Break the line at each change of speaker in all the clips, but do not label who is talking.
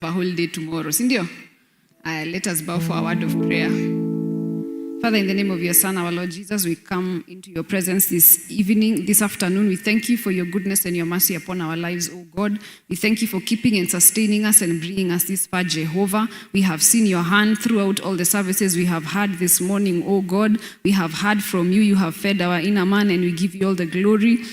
A whole day tomorrow, si ndio? Let us bow for a word of prayer. Father, in the name of your Son, our Lord Jesus, we come into your presence this evening, this afternoon. We thank you for your goodness and your mercy upon our lives, O God. We thank you for keeping and sustaining us and bringing us this far, Jehovah. We have seen your hand throughout all the services we have had this morning, O God. We have heard from you. You have fed our inner man, and we give you all the glory.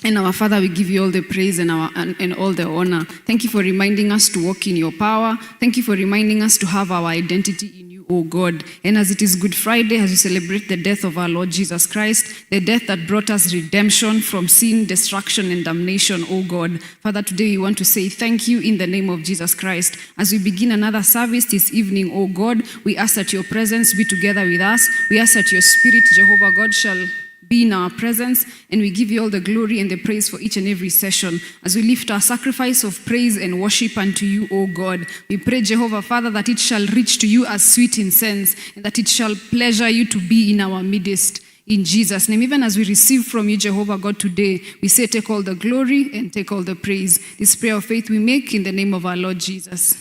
And our Father, we give you all the praise and all the honor. Thank you for reminding us to walk in your power. Thank you for reminding us to have our identity in you, O God. And as it is Good Friday, as we celebrate the death of our Lord Jesus Christ, the death that brought us redemption from sin, destruction, and damnation, O God. Father, today we want to say thank you in the name of Jesus Christ. As we begin another service this evening, O God, we ask that your presence be together with us. We ask that your Spirit, Jehovah God, shall be in our presence, and we give you all the glory and the praise for each and every session. As we lift our sacrifice of praise and worship unto you, O God, we pray, Jehovah Father, that it shall reach to you as sweet incense, and that it shall pleasure you to be in our midst. In Jesus' name, even as we receive from you, Jehovah God, today, we say, take all the glory and take all the praise. This prayer of faith we make in the name of our Lord Jesus.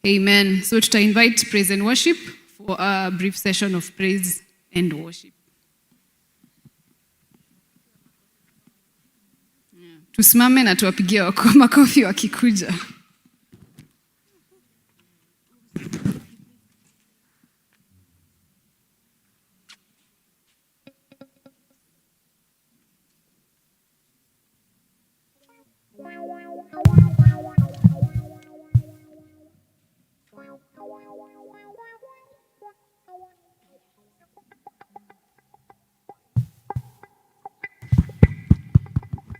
Amen. So to invite praise and worship for a brief session of praise and worship. Tusimame na tuwapigie makofi wakikuja.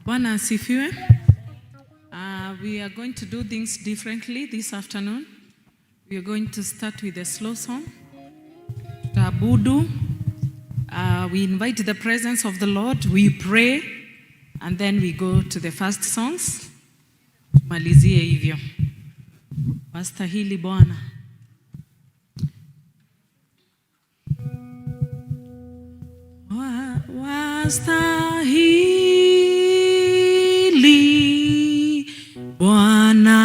Bwana asifiwe. We are going to do things differently this afternoon. We are going to start with a slow song. Tutaabudu. We invite the presence of the Lord. We pray, and then we go to the first songs. Tumalizie hivyo. Wastahili Bwana. Wastahili Bwana,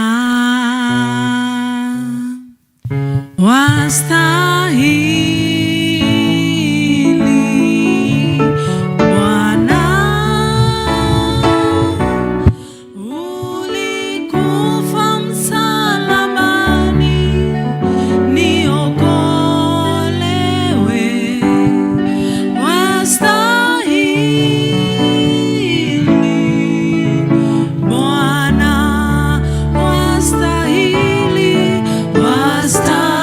wastahili Bwana, ulikufa msalabani niokolewe, wastahili Bwana, wastahili, wastahili.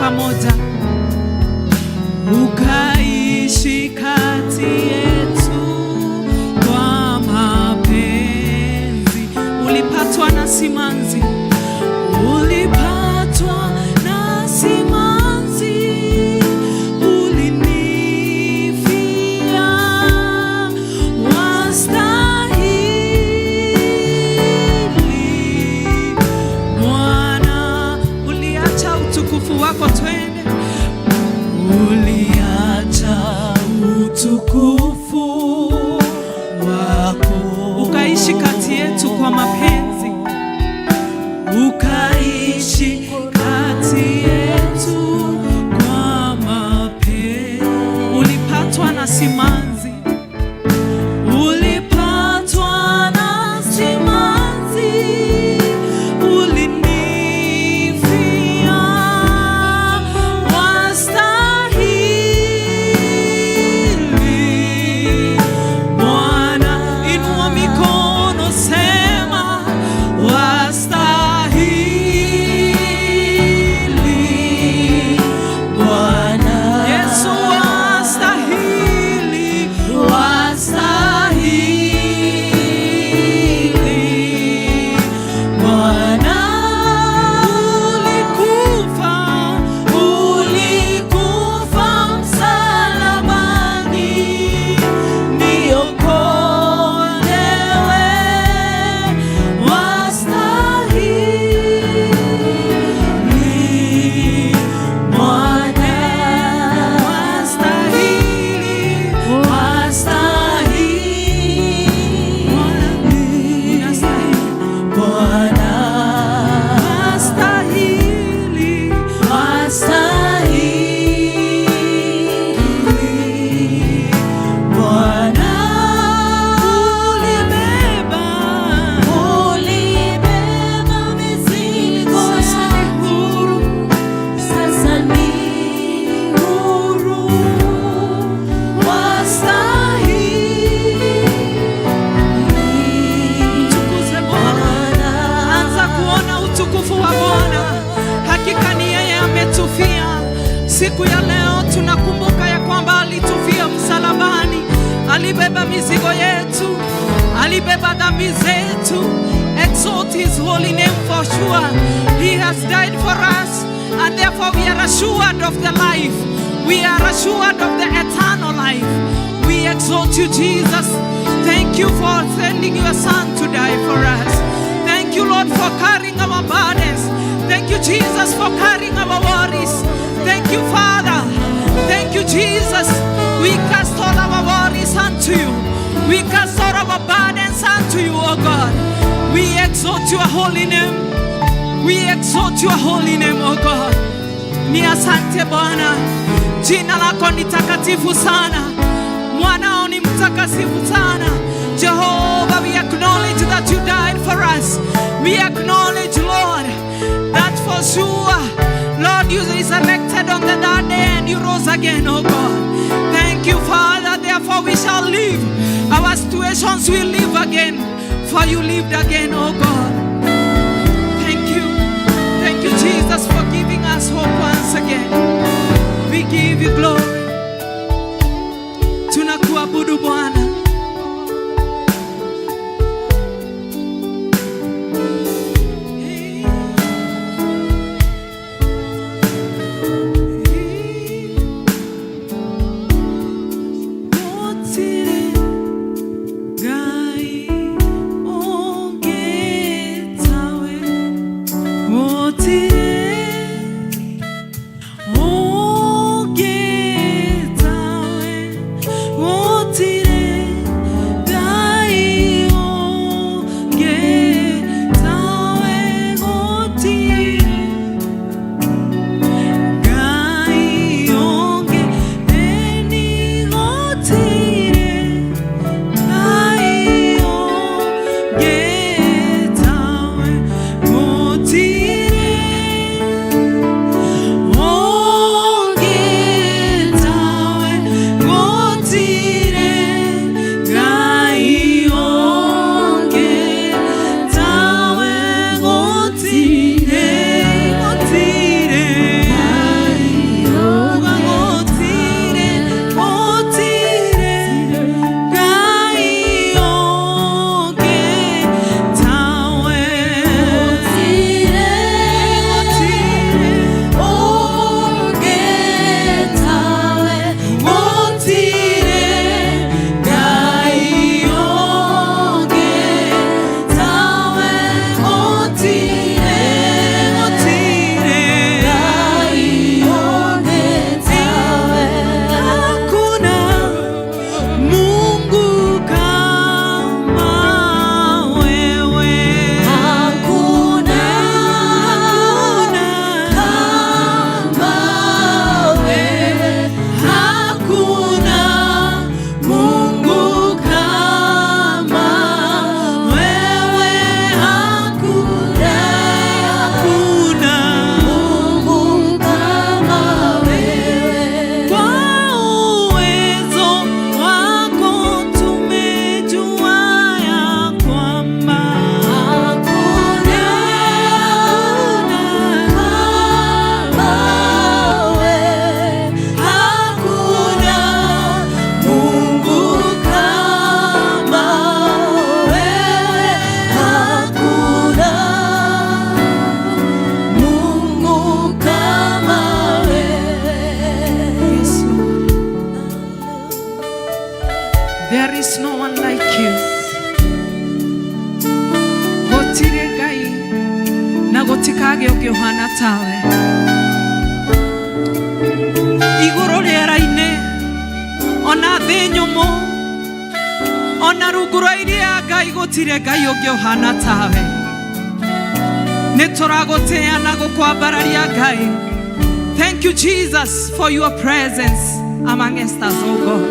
pamoja. Ukaishi kati yetu kwa mapenzi. Ulipatwa na simanzi, ulipatwa na simanzi, ulinifia, wastahili Bwana. Uliacha utukufu wako, twende.
Uliacha utukufu wako,
Ukaishi kati yetu kwa mapenzi,
ukaishi kati yetu kwa mapenzi.
Ulipatwa na simanzi,
Ulipatwa na simanzi, ulinifia, wastahili Bwana.
Inua mikono, sema wastahili
Bwana.
Yesu wastahili,
Wastahili Bwana.
Ulikufa,
Ulikufa msalabani, niokolewe. Wastahili Bwana,
wastahili,
wastahili
unastahili,
Bwana,
wastahili,
wastahili Bwana.
Ulibeba,
Ulibeba mizigo
sasa ni huru,
sasa ni huru. Wastahili
Mtukuze Bwana. Anza kuona utukufu wa Bwana. Hakika ni yeye ametufia. Siku ya leo tunakumbuka ya kwamba alitufia msalabani, alibeba mizigo yetu, alibeba dhambi zetu. Exalt his holy name for sure. He has died for us, and therefore we are assured of the life. We are assured of the eternal life. We exalt you, Jesus. Thank you for sending your son to die for us. Thank you, Lord, for carrying our burdens. Thank you, Jesus, for carrying our worries. Thank you, Father. Thank you, Jesus. We cast all our worries unto you. We cast all our burdens unto you, O God. We exalt your holy name. We exalt your holy name, O God. Ni asante Bwana, jina lako ni takatifu sana, mwanao ni mtakatifu sana. Jehovah, we acknowledge that you died for us. We acknowledge, Lord, that for sure, Lord, you resurrected on the third day and you rose again, oh God. Thank you, Father. Therefore, we shall live. Our situations will live again, for you lived again, oh God. Thank you. Thank you, Jesus, for giving us hope once again. We give you glory. Tunakuabudu Bwana. Gũtirĩ Ngai ũngĩ tawe, gũtirĩ ũngĩ tawe, gũtirĩ. There is no one like you. Gũtirĩ Ngai na gũtikagĩa ũngĩ ũhana tawe. Igũrũ rĩera-inĩ, ona thĩ nyũmũ, ona rungu rwa iria Ngai gũtirĩ Ngai ũngĩ ũhana tawe. Nĩ tũragũtĩa na gũkwambararia Ngai. Thank you, Jesus, for your presence amongst us, oh God.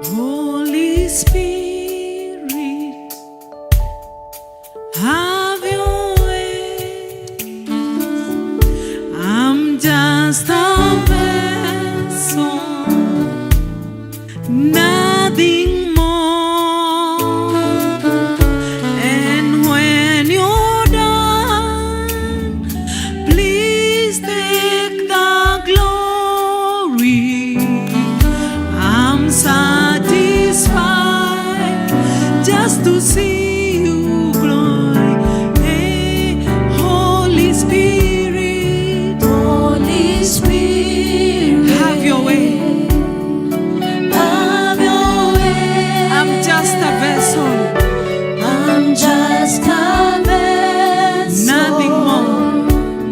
Holy Spirit, have your way. I'm just a vessel, nothing more. And when you're done, please take the glory. I'm satisfied just to see you glory. Hey, Holy Spirit,
Holy Spirit,
have your way.
Have your way.
I'm just a vessel,
I'm just a vessel.
Nothing more,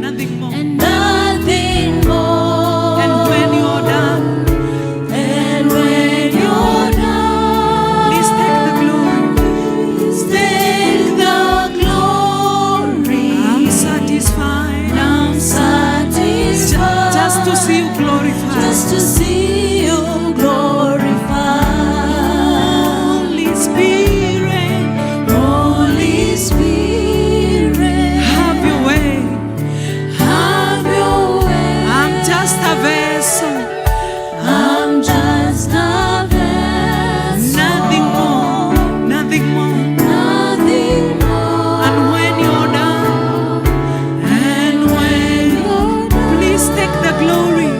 nothing more.
And nothing more.
And when you're done,
And when you're done,
please take the glory.
Please take the glory.
I'm satisfied.
I'm satisfied.
Just to see you glorified.
Just to see you glorified.
Holy Spirit,
Holy Spirit,
have your way.
Have your way.
I'm just a vessel,
I'm just a vessel.
Nothing more, nothing more.
Nothing more.
And when you're done, and when
You're done,
please take the glory.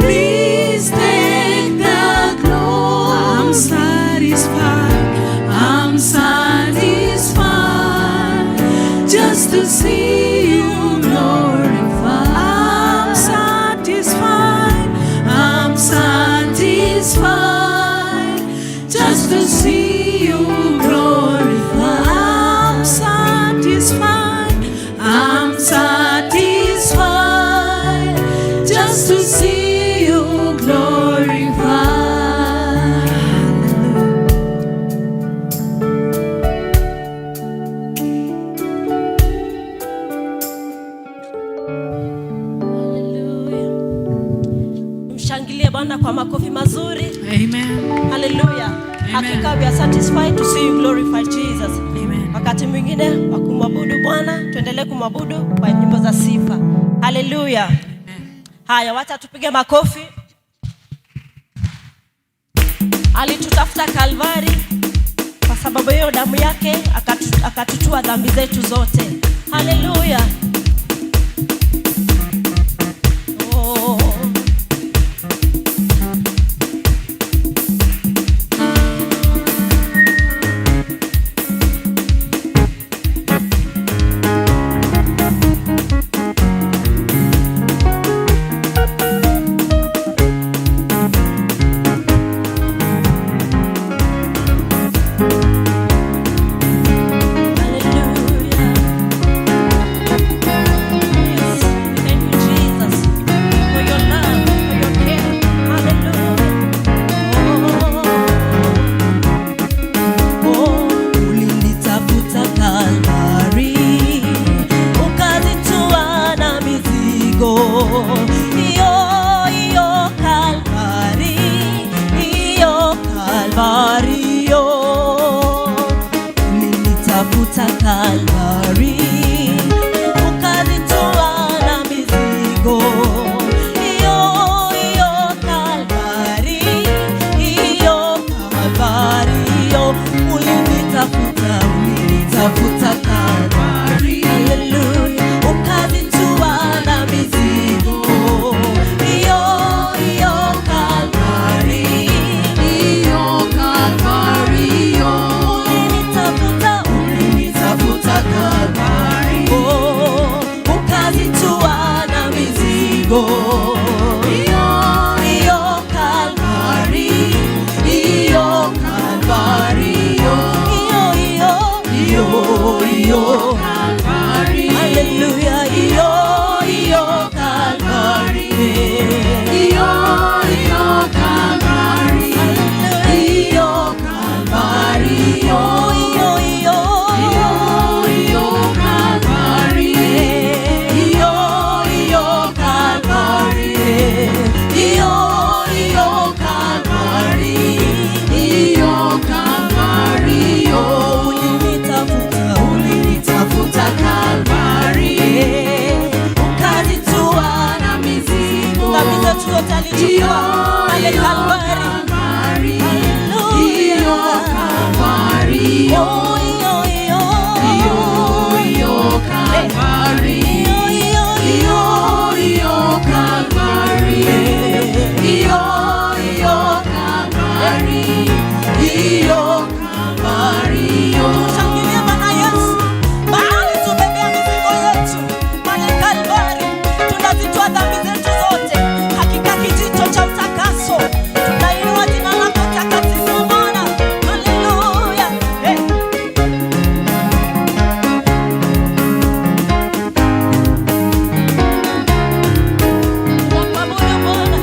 Please take the glory.
I'm satisfied.
I'm satisfied just to see you glorified.
I'm satisfied.
I'm satisfied just to see you glorified.
I'm satisfied.
I'm satisfied just to see you glorified.
Haleluya. Mshangilie Bwana kwa makofi mazuri.
Amen.
Haleluya. Hakika we are satisfied to see you glorified, Jesus.
Amen.
Wakati mwingine wa kumwabudu Bwana, tuendelee kumwabudu kwa nyimbo za sifa. Haleluya. Haya, wacha tupige makofi. Alitutafuta Kalvari kwa sababu hiyo damu yake akatutua dhambi zetu zote. Haleluya. Oh. Hallelujah. Yes, thank you, Jesus, for your love, for your care. Hallelujah. Oh, oh, ulinitafuta Kalvari, ukazitoa na mizigo. Iyo, iyo Kalvari, iyo Kalvari, yo. Ulinitafuta Kalvari, ukazitoa na mizigo. Iyo, iyo Kalvari.
Ukuta Kalvari, ukazitoa na mizigo.
Dhambi zetu zote alichukua pale Kalvari.
Iyo Kalvari,
Oh, iyo, iyo.
iyo Kalvari,
Iyo, iyo, iyo.
iyo Kalvari, iyo iyo Kalvari, iyo Kalvari.
Tumshangilie Bwana Yesu, maana alitubebea mizigo yetu pale Kalvari. Tunazitoa dhambi zetu zote, hakika kijito cha utakaso. Tunainua jina lako takatifu Bwana. Haleluya. Eh. Tunakuabudu Bwana,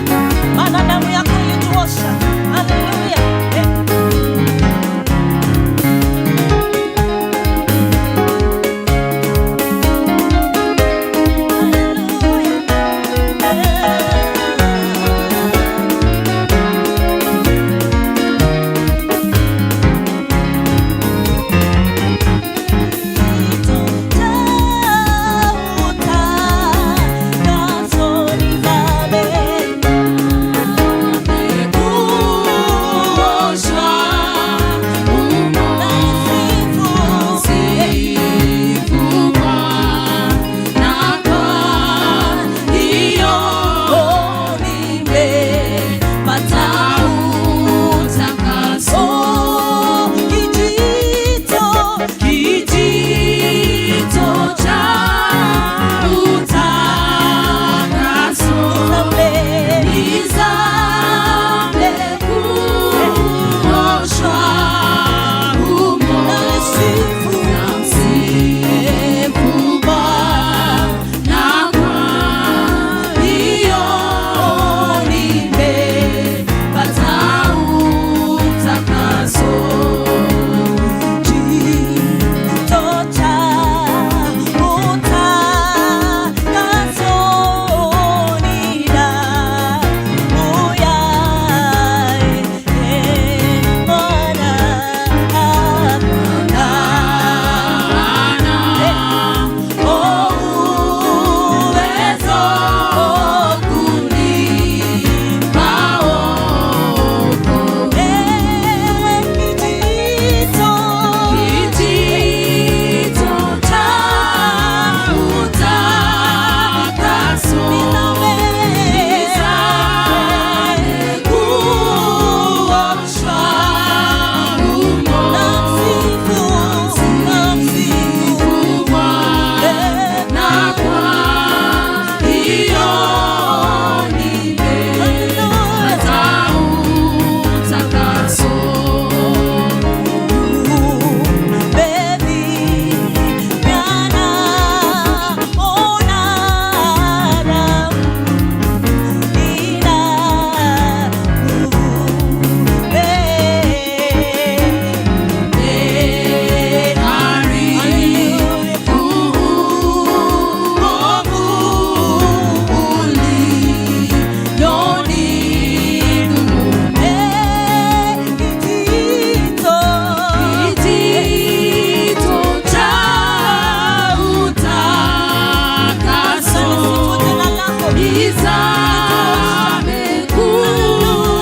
maana damu yako ilituosha. Haleluya. Eh.
Kuoshwa umo Bwana kwa hiyo nimepata utakaso. Kijito cha utakaso, nizame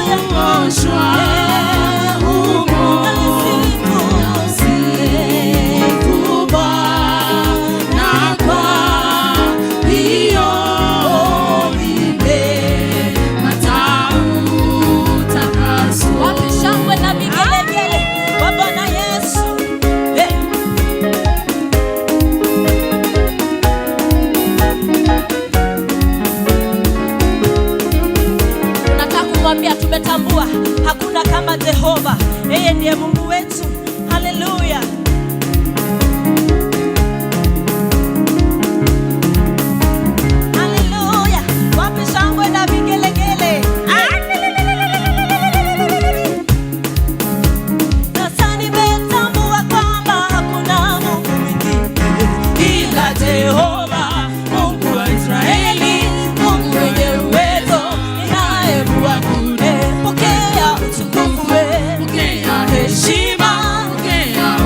kuoshwa humo. Namsifu Bwana kwa hiyo nimepata utakaso.
Wapi shangwe na vigelegele kwa Bwana Yesu. Eh. Tunataka kumwambia tumetambua hakuna kama Jehova, yeye ndiye Mungu wetu. Haleluya. Haleluya. Wapi shangwe na vigelegele? Sasa nimetambua kwamba hakuna Mungu mwingine ila Jehova, Mungu wa Israeli, Mungu mwenye uwezo, ninayemwabudu. Pokea utukufu, pokea heshima, pokea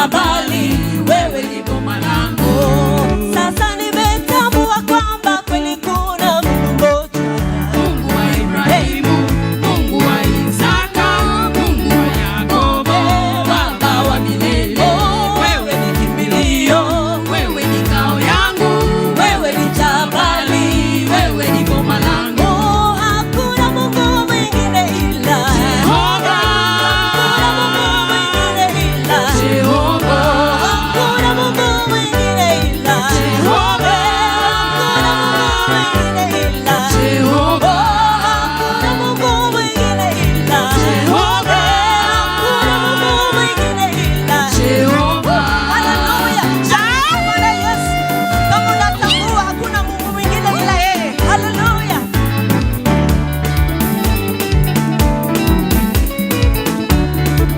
Jabali, wewe ni boma langu.
Sasa nimetambua kwamba kweli kuna Mungu mmoja.
Mungu wa Ibrahimu, Mungu wa Isaka, Mungu wa Yakobo, Baba wa milele. Wewe ni kimbilio, wewe ni ngao yangu, wewe ni jabali, wewe ni boma langu.
Oh, hakuna Mungu mwingine ila
Jehova,
Hakuna Mungu mwingine ila
Jehova,
Hakuna Mungu mwingine ila
Jehova,
Hakuna Mungu mwingine ila
Jehova,
Hakuna Mungu mwingine ila
Jehova,
Hakuna Mungu mwingine ila
Jehova.
Haleluya. Shangilia Bwana Yesu. Kama unatambua hakuna Mungu mwingine ila yeye. Haleluya.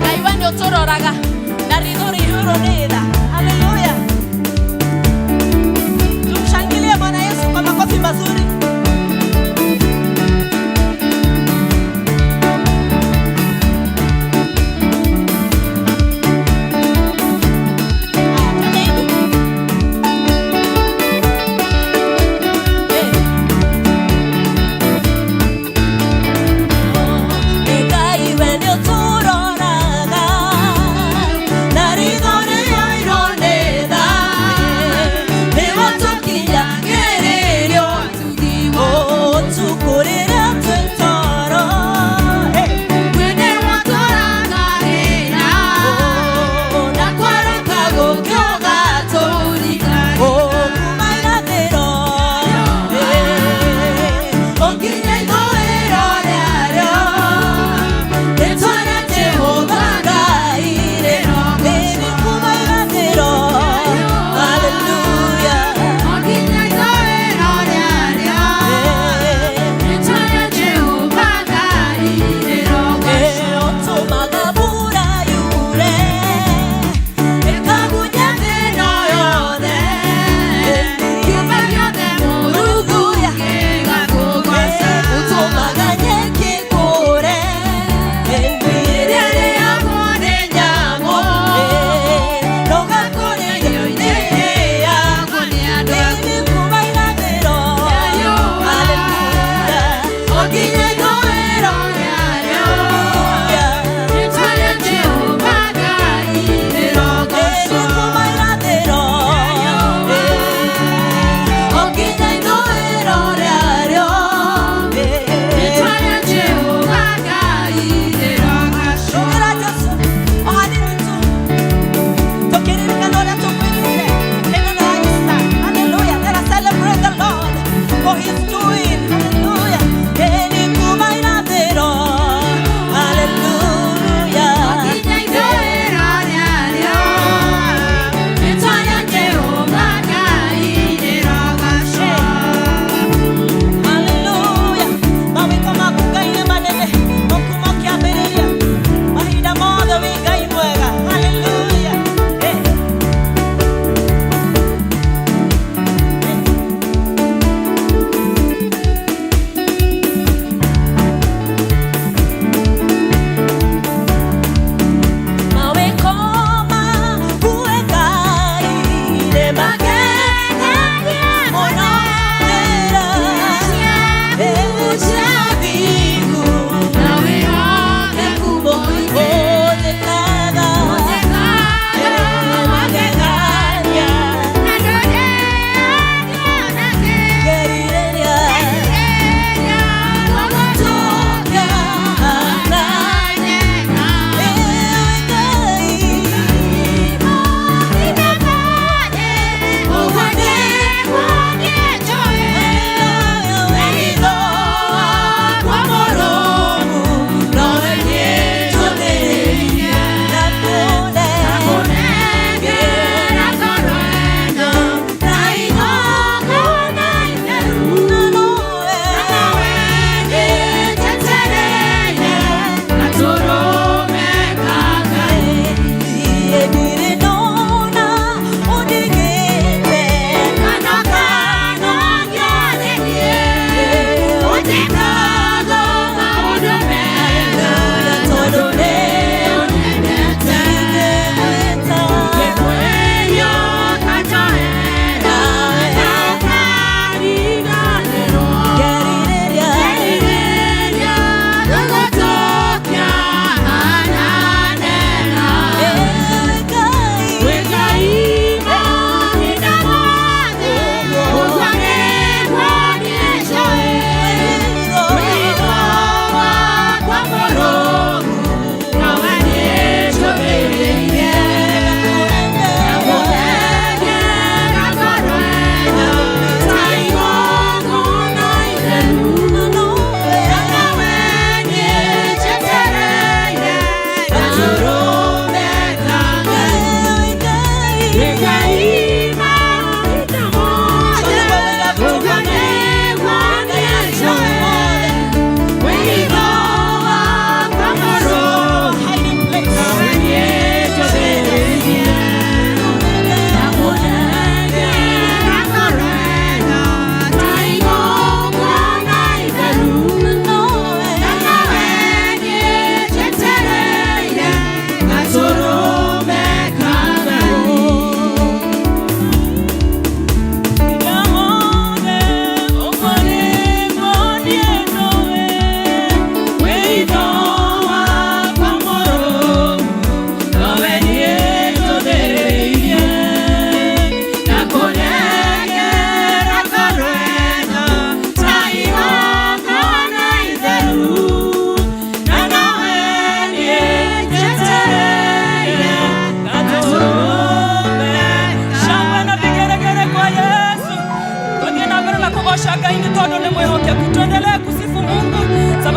Ngai we nĩ ũtũroraga na ritho rĩihũrwo nĩ tha. Haleluya. Tumshangilie Bwana Yesu kwa makofi mazuri. Haya, twende hivi. Ngai we nĩ ũtũroraga na ritho rĩihũrwo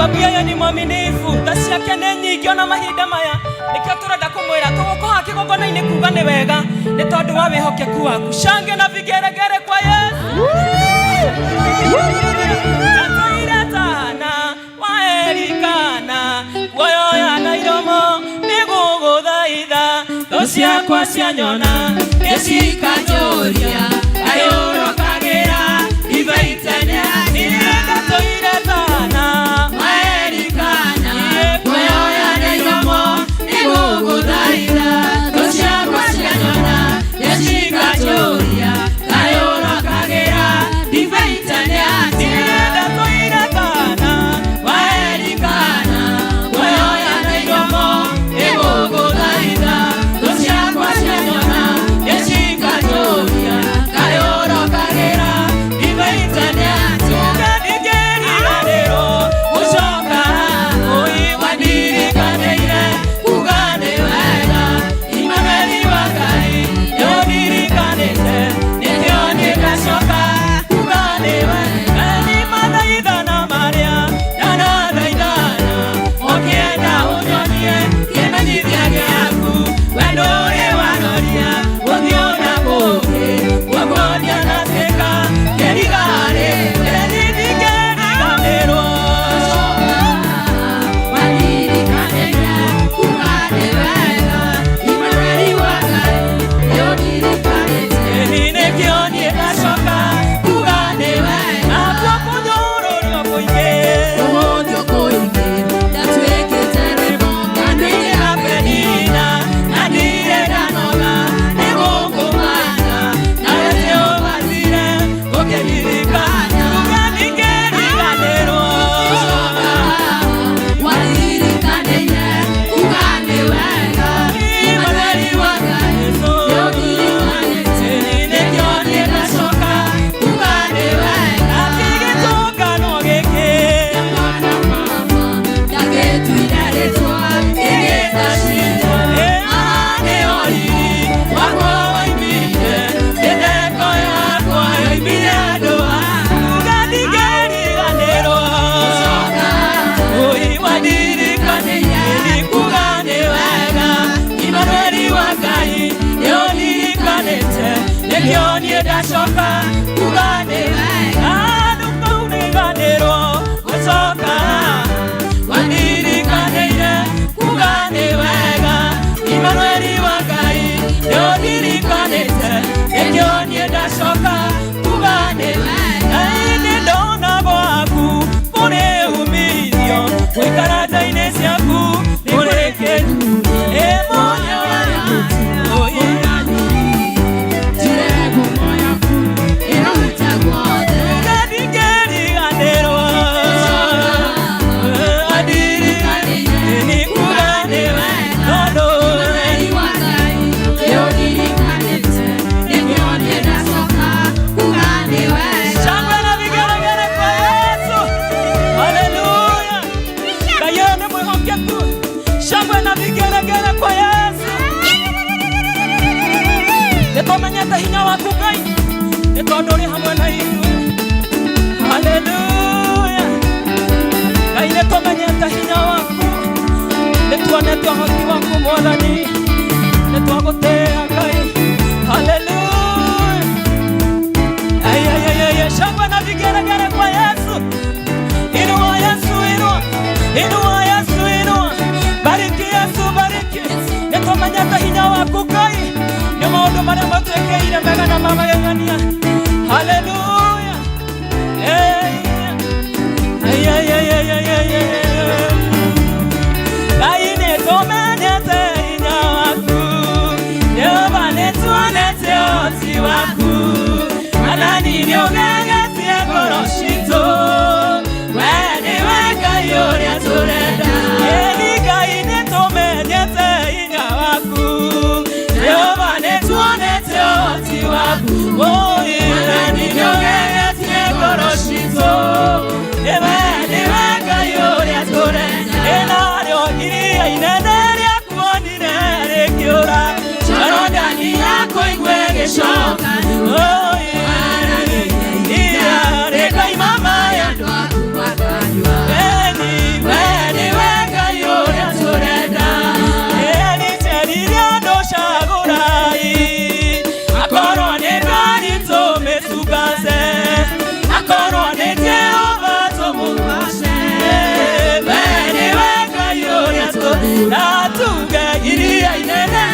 Sababu yeye ni mwaminifu, tha ciake nĩ nyingĩ ona mahinda maya. Nĩkĩo tũrenda kũmwĩra tũgũkũha kĩgongona-inĩ kuga nĩ wega nĩ tondũ wa wĩhokeku waku. Shange na vigeregere kwa Yesu. Ndatũire tana waerikana kuoyoya na iromo nĩgũgũthaitha thũ ciakwa cianyona nĩcikanjũria kayũrokagĩra ibaitene niĩ ndatũire tana waerikana kuoyoya na iromo nĩgũgũthaitha thũ ciakwa cianyona nĩcikanjũria kayũrokagĩra ibaitene niĩ ndatũire tana waerikana kuoyoya na iromo nĩgũgũthaitha thũ ciakwa cianyona nĩcikanjũria kayũrokagĩra ibaitene tũkandingĩriganĩrwo gũcoka ũi wandirikanĩire kuga nĩ wega Imanueli wa Ngai nĩũndirikanĩte nĩkĩo nĩndacoka kuga nĩ wega nĩ mathaithana marĩa ndanathaithana ũkĩenda ũnyonie kĩmenyithia gĩaku wendo ũrĩ wanoria gũthiĩ na kũngĩ guokonia na tuĩka kĩrigarĩ nĩndingĩriganĩrwo. Ĩni nĩkĩo niĩ ndacoka kuga nĩ wega nakuo kũnyũrũrio kũingĩ. Penina na ndirĩ ndanoga nĩ gũkũmana nawe nĩũbatiire gũkĩririkana kuga ndingĩriganĩrwo. Imanueli wa Jesũ ĩni nĩkĩo niĩ ndacoka kuga nĩ wega atĩ gĩtũngano gĩkĩ nĩkĩo niĩ ndacoka kuga nĩ wega ndũkauriganĩrwo gũcoka wandirikanĩire kuga nĩ wega Imanueli wa Ngai nĩũndirikanĩte nĩkĩo niĩ ndacoka kuga nĩ wega nĩ ndona gwaku kũrĩ umithio gũikara nja-inĩ ciaku nĩ kũrĩ kĩrumi ĩ mũnya ndingĩriganĩrwo nĩ kuga nĩ wega tondũ Shangwe na vigelegele kwa Yesu. Haleluya. Ngai ũyũ nĩ mwĩhokeku. Shangwe na vigelegele kwa Yesu. Nĩtũmenyete hinya waku Ngai, nĩ tondũ ũrĩ hamwe na ithuĩ. Haleluya. Ngai nĩtũmenyete hinya waku, nĩtuonete ũhoti waku Mwathani, nĩtwagũtĩĩa Ngai. Haleluya. Ay, ay, ay, ay, ay, shangwe na vigelegele kwa Yesu. Inua Yesu, inua. Inua Yesu, inua. Bariki Yesu, bariki. Nĩtũmenyete hinya waku Ngai. Nĩ maũndũ marĩa matwĩkĩire mega na mamagegania. Haleluya. Hey. Ay, ay, ay, ay, ay, ay, ay. Ngai nĩtũmenyete hinya waku. Jehova nĩtuonete ũhoti waku. Mwathani nĩũgegetie ngoro citũ. We nĩwe Ngai ũrĩa tũrenda. Ĩni Ngai nĩtũmenyete hinya waku. Jehova nĩtuonete ũhoti waku. Oi, Mwathani nĩũgegetie ngoro citũ. We nĩwe Ngai ũrĩa tũrenda. Ĩnarĩo iria inene rĩakuonire rĩkĩũra. Jorodani yakũigue gĩcoka. Oi, iria rĩkoima maĩ andũ. Eni
Na tuge iria inene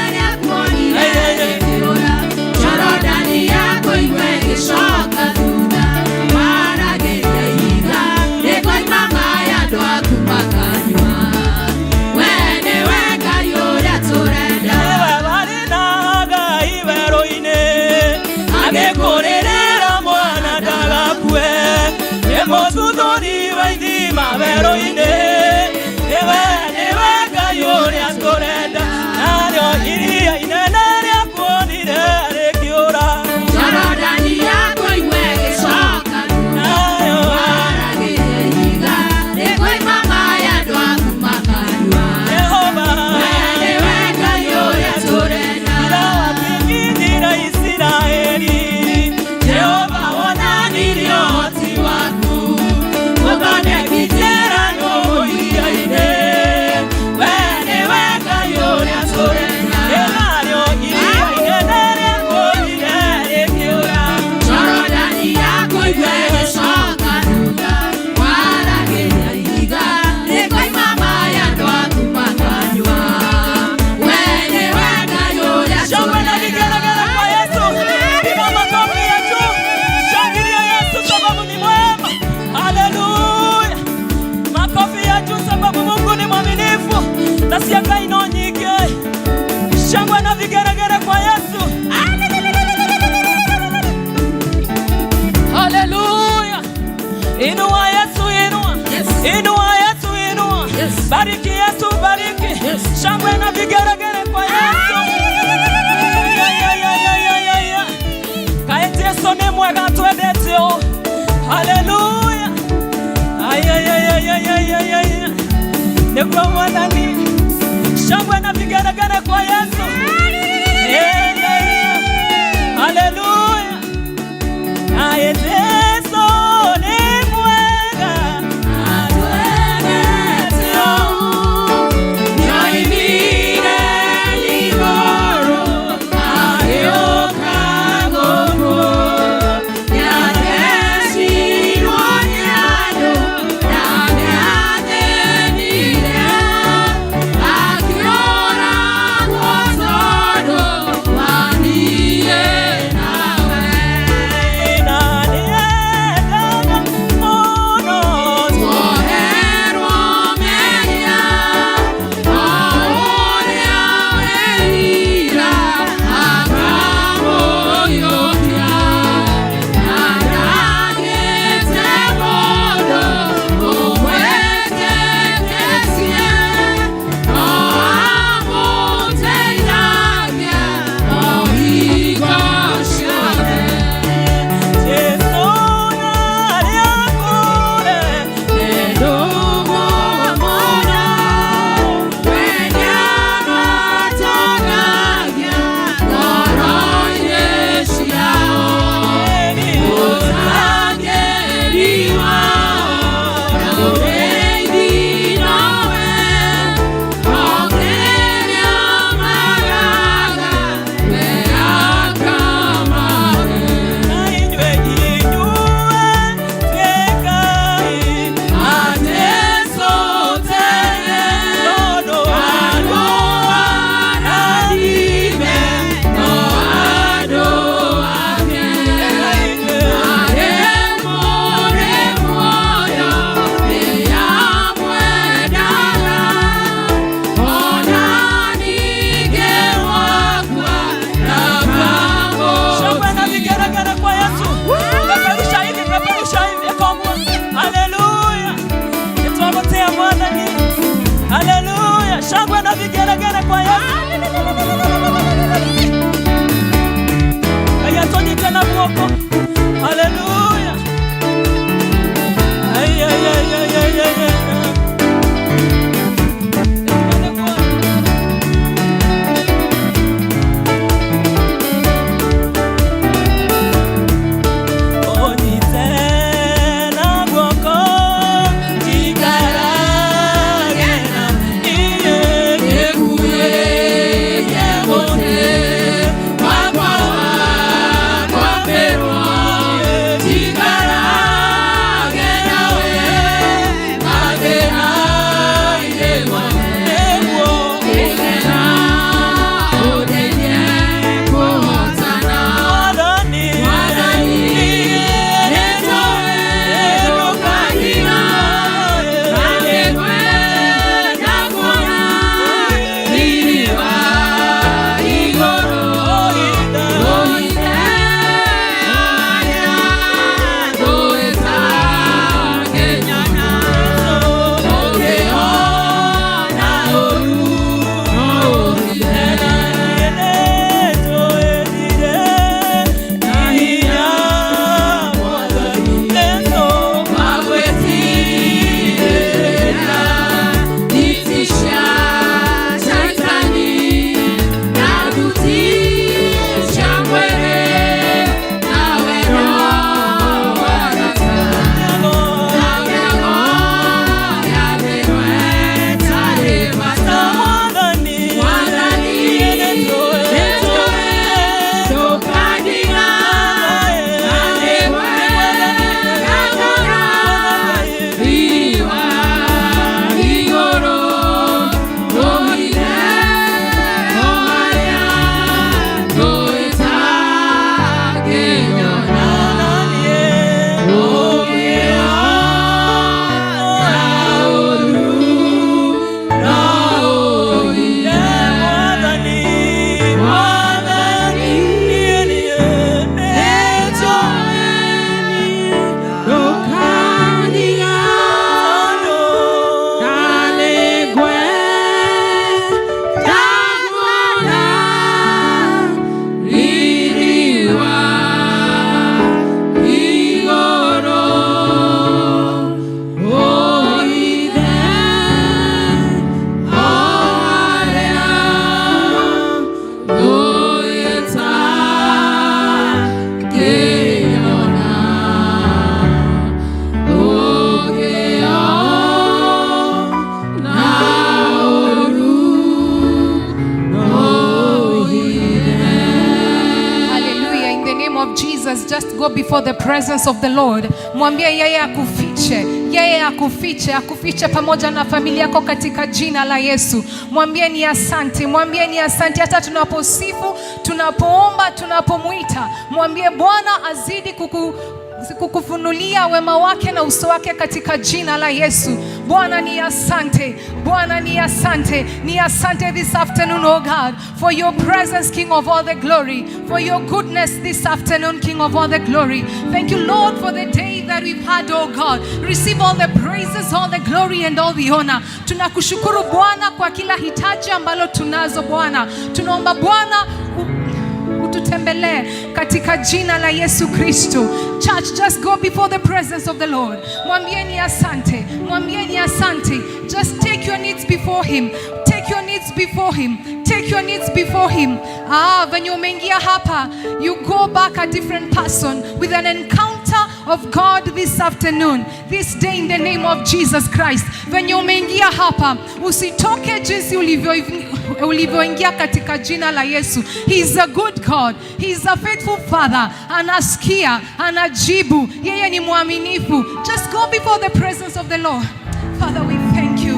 Jorodani yako igwe gĩcoka thutha waragĩria ihiga rĩkoima maĩ andũ aku makanyua we nĩwe Ngai ũrĩa tũrenda.
Nĩwe warĩ na Ngai werũ-inĩ agĩkũrĩrĩra mwana ndagakue nĩ mũtuthũri wa ithima werũ-inĩ nĩwe nĩwe Ngai ũrĩa tũrenda narĩo iria inene rĩakuonire rĩkĩũra.
Jorodani yako igwe gĩcoka thutha
Nayo
waragĩria ihiga rĩkoima maĩ andũ aku makanyua
Jehova
we nĩwe Ngai ũrĩa tũrenda.
Wakĩnyitĩra Isiraeli Jehova wonanirie ũhoti waku ũthondekithĩra nũgũ iria-inĩ we nĩwe Ngai ũrĩa tũrenda ĩnarĩo iria inene rĩakuonire rĩkĩũra.
Jorodani yako igwe gĩcoka thutha waragĩria ihiga rĩkoima maĩ andũ aku makanyua we nĩwe Ngai ũrĩa
Shangwe na
tũrenda.
vigelegele kwa Yesu. Piga makofi ya juu. Shangilia Yesu sababu ni mwema. Haleluya. Makofi ya juu sababu Mungu ni mwaminifu. Na si Ngai no nyingi. Shangwe na vigelegele kwa Yesu. Haleluya. Inua Yesu, inua. Inua Yesu, inua. Bariki Yesu, bariki. Shangwe na vigelegele kwa Yesu. Ya, ya, ya, ya, ya, ya, ya. Kaĩ Jesu nĩ mwega twendete ũũ. Haleluya. Ay, ay, ay, ay, ay, ay, ay, ay. Nĩguo Mwathani. Shangwe na vigelegele kwa Yesu. Yeah, yeah, yeah. Haleluya. Kaĩ Jesu nĩ mwega atwendete ũũ.
Nĩoimire igũrũ agĩũka gũkũ nĩathecirwo nĩ andũ na nĩathĩnire akĩũragwo tondũ wa niĩ nawe.
Na nĩendaga mũno
Twoherwo mehia o ũrĩa werira akamũiyũkia na ndagĩte mũndũ ũmwĩtĩkĩtie no amũteithagia o hingo ciothe.
Jesu nĩakũre Na inyuĩ inyuĩ tuĩkai tondũ inyuĩ Shangwe na vigelegele kwa Yesu. Peperusha hivi, peperusha hivi ekogwo. Haleluya. Nitwagotea Mwathani. Haleluya. Shangwe na vigelegele kwa Yesu. Ngai atũnyite na guoko. Haleluya. Ai, ai, ai, ai, ai, ai, ai. Ũnyite na guoko njikarage na niĩ
Nĩkuĩte mũtĩ wakwa wa kwambĩrwo.
just go before the presence of the Lord. Mwambie yeye akufiche, yeye akufiche, akufiche pamoja na familia yako katika jina la Yesu. Mwambie ni asante, mwambie ni asante hata tunaposifu, tunapoomba, tunapomwita. Mwambie Bwana azidi kukufunulia wema wake na uso wake katika jina la Yesu. Bwana ni asante, Bwana ni asante, ni asante this afternoon, oh God, for your presence, King of all the glory, for your goodness this afternoon, King of all the glory. Thank you, Lord, for the day that we've had, oh God. Receive all the praises, all the glory and all the honor. Tunakushukuru Bwana kwa kila hitaji ambalo tunazo Bwana. Tunaomba Bwana ututembelee katika jina la Yesu Kristo. Church, just go before the presence of the Lord. Mwambieni asante, mwambieni asante. Just take your needs before him. Take your needs before him. Take your needs before him. Ah, venye umeingia hapa, you go back a different person with an encounter of God this afternoon, this day, in the name of Jesus Christ. Venye umeingia hapa, usitoke jinsi ulivyoingia katika jina la Yesu. He is a good God. He is a faithful Father. Anasikia, anajibu. Yeye ni mwaminifu. Just go before the presence of the Lord. Father, we thank you.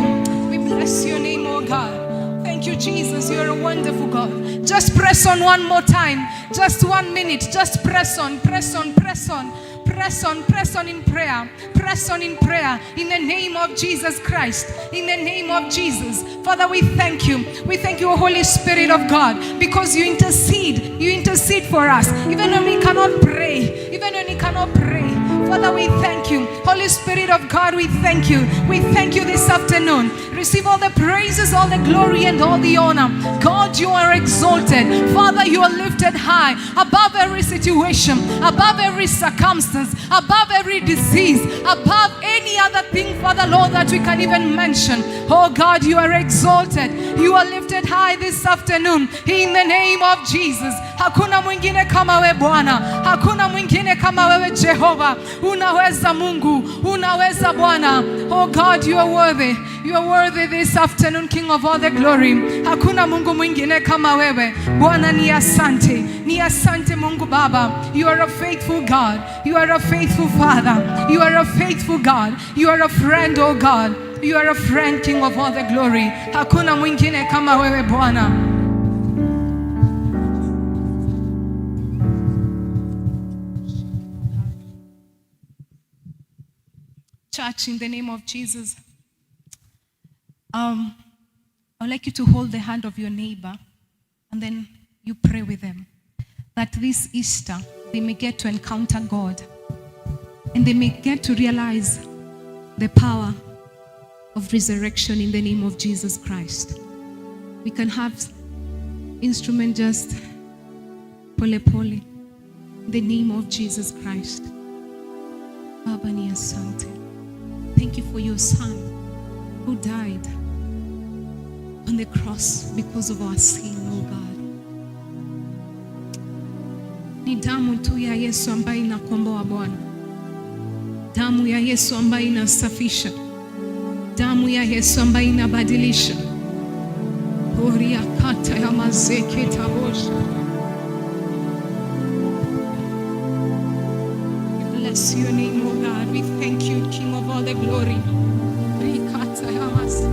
We bless your name, oh God. Thank you, Jesus. You're a wonderful God. Just press on one more time. Just one minute. Just press on, press on, press on. Press on, press on in prayer. Press on in prayer. In the name of Jesus Christ. In the name of Jesus. Father, we thank you. We thank you, Holy Spirit of God, because you intercede. You intercede for us. Even when we cannot pray. Even when we cannot pray. Father, we thank you. Holy Spirit of God, we thank you. We thank you this afternoon. Receive all the praises, all the glory, and all the honor. God, you are exalted. Father, you are lifted high above every situation, above every circumstance, above every disease, above any other thing, Father, Lord, that we can even mention. Oh God, you are exalted. You are lifted high this afternoon. In the name of Jesus. Hakuna mwingine kama we Bwana. Hakuna mwingine kama wewe Jehova. Unaweza Mungu, unaweza Bwana. Oh God, you are worthy. You are worthy this afternoon, King of all the glory. Hakuna Mungu mwingine kama wewe. Bwana ni asante. Ni asante Mungu Baba. You are a faithful God. You are a faithful Father. You are a faithful God. You are a friend, oh God. You are a friend, King of all the glory. Hakuna mwingine kama wewe Bwana. Church, in the name of Jesus, I would like you to hold the hand of your neighbor and then you pray with them that this Easter they may get to encounter God and they may get to realize the power of resurrection in the name of Jesus Christ. We can have instrument just pole pole in the name of Jesus Christ. Baba ni asante. Thank you for your son who died on the cross because of our sin, oh God. Ni damu tu ya Yesu ambayo inakomboa Bwana. Damu ya Yesu ambayo inasafisha. Damu ya Yesu ambayo inabadilisha. Oria kata ya mazeke tabosha. We bless your name, oh God. We thank you, King of all the glory. Rikata ya mas-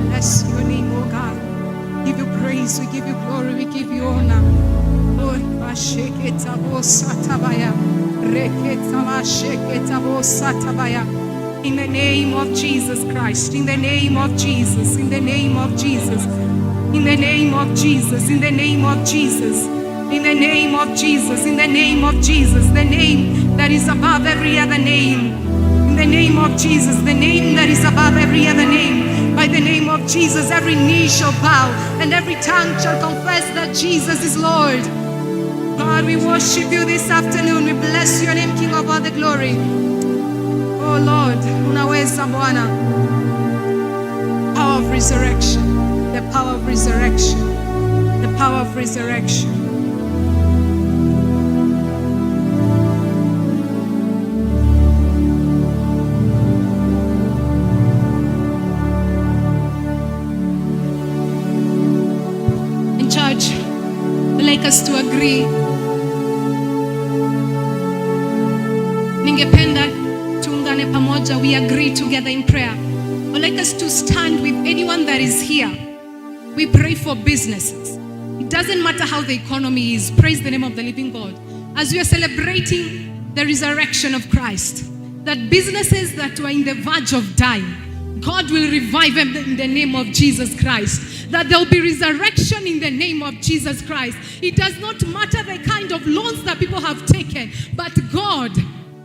Bless your name, oh God. Give you praise, we give you glory, we give you honor. Oh, basheketabosatabaya. Reketabasheketabosatabaya. In the name of Jesus Christ, in the name of Jesus, in the name of Jesus, in the name of Jesus, in the name of Jesus, in the name of Jesus, in the name of Jesus, the name that is above every other name. In the name of Jesus, the name that is above every other name. By the name of Jesus, every knee shall bow and every tongue shall confess that Jesus is Lord. God, we worship you this afternoon. We bless your name, King of all the glory. Oh Lord, unaweza Bwana. Power of resurrection, the power of resurrection, the power of resurrection. Church, I'd like us to agree. Ningependa tuungane pamoja, we agree together in prayer. I'd like us to stand with anyone that is here. We pray for businesses. It doesn't matter how the economy is. Praise the name of the living God. As we are celebrating the resurrection of Christ, that businesses that were in the verge of dying, God will revive them in the name of Jesus Christ. That there will be resurrection in the name of Jesus Christ. It does not matter the kind of loans that people have taken, but God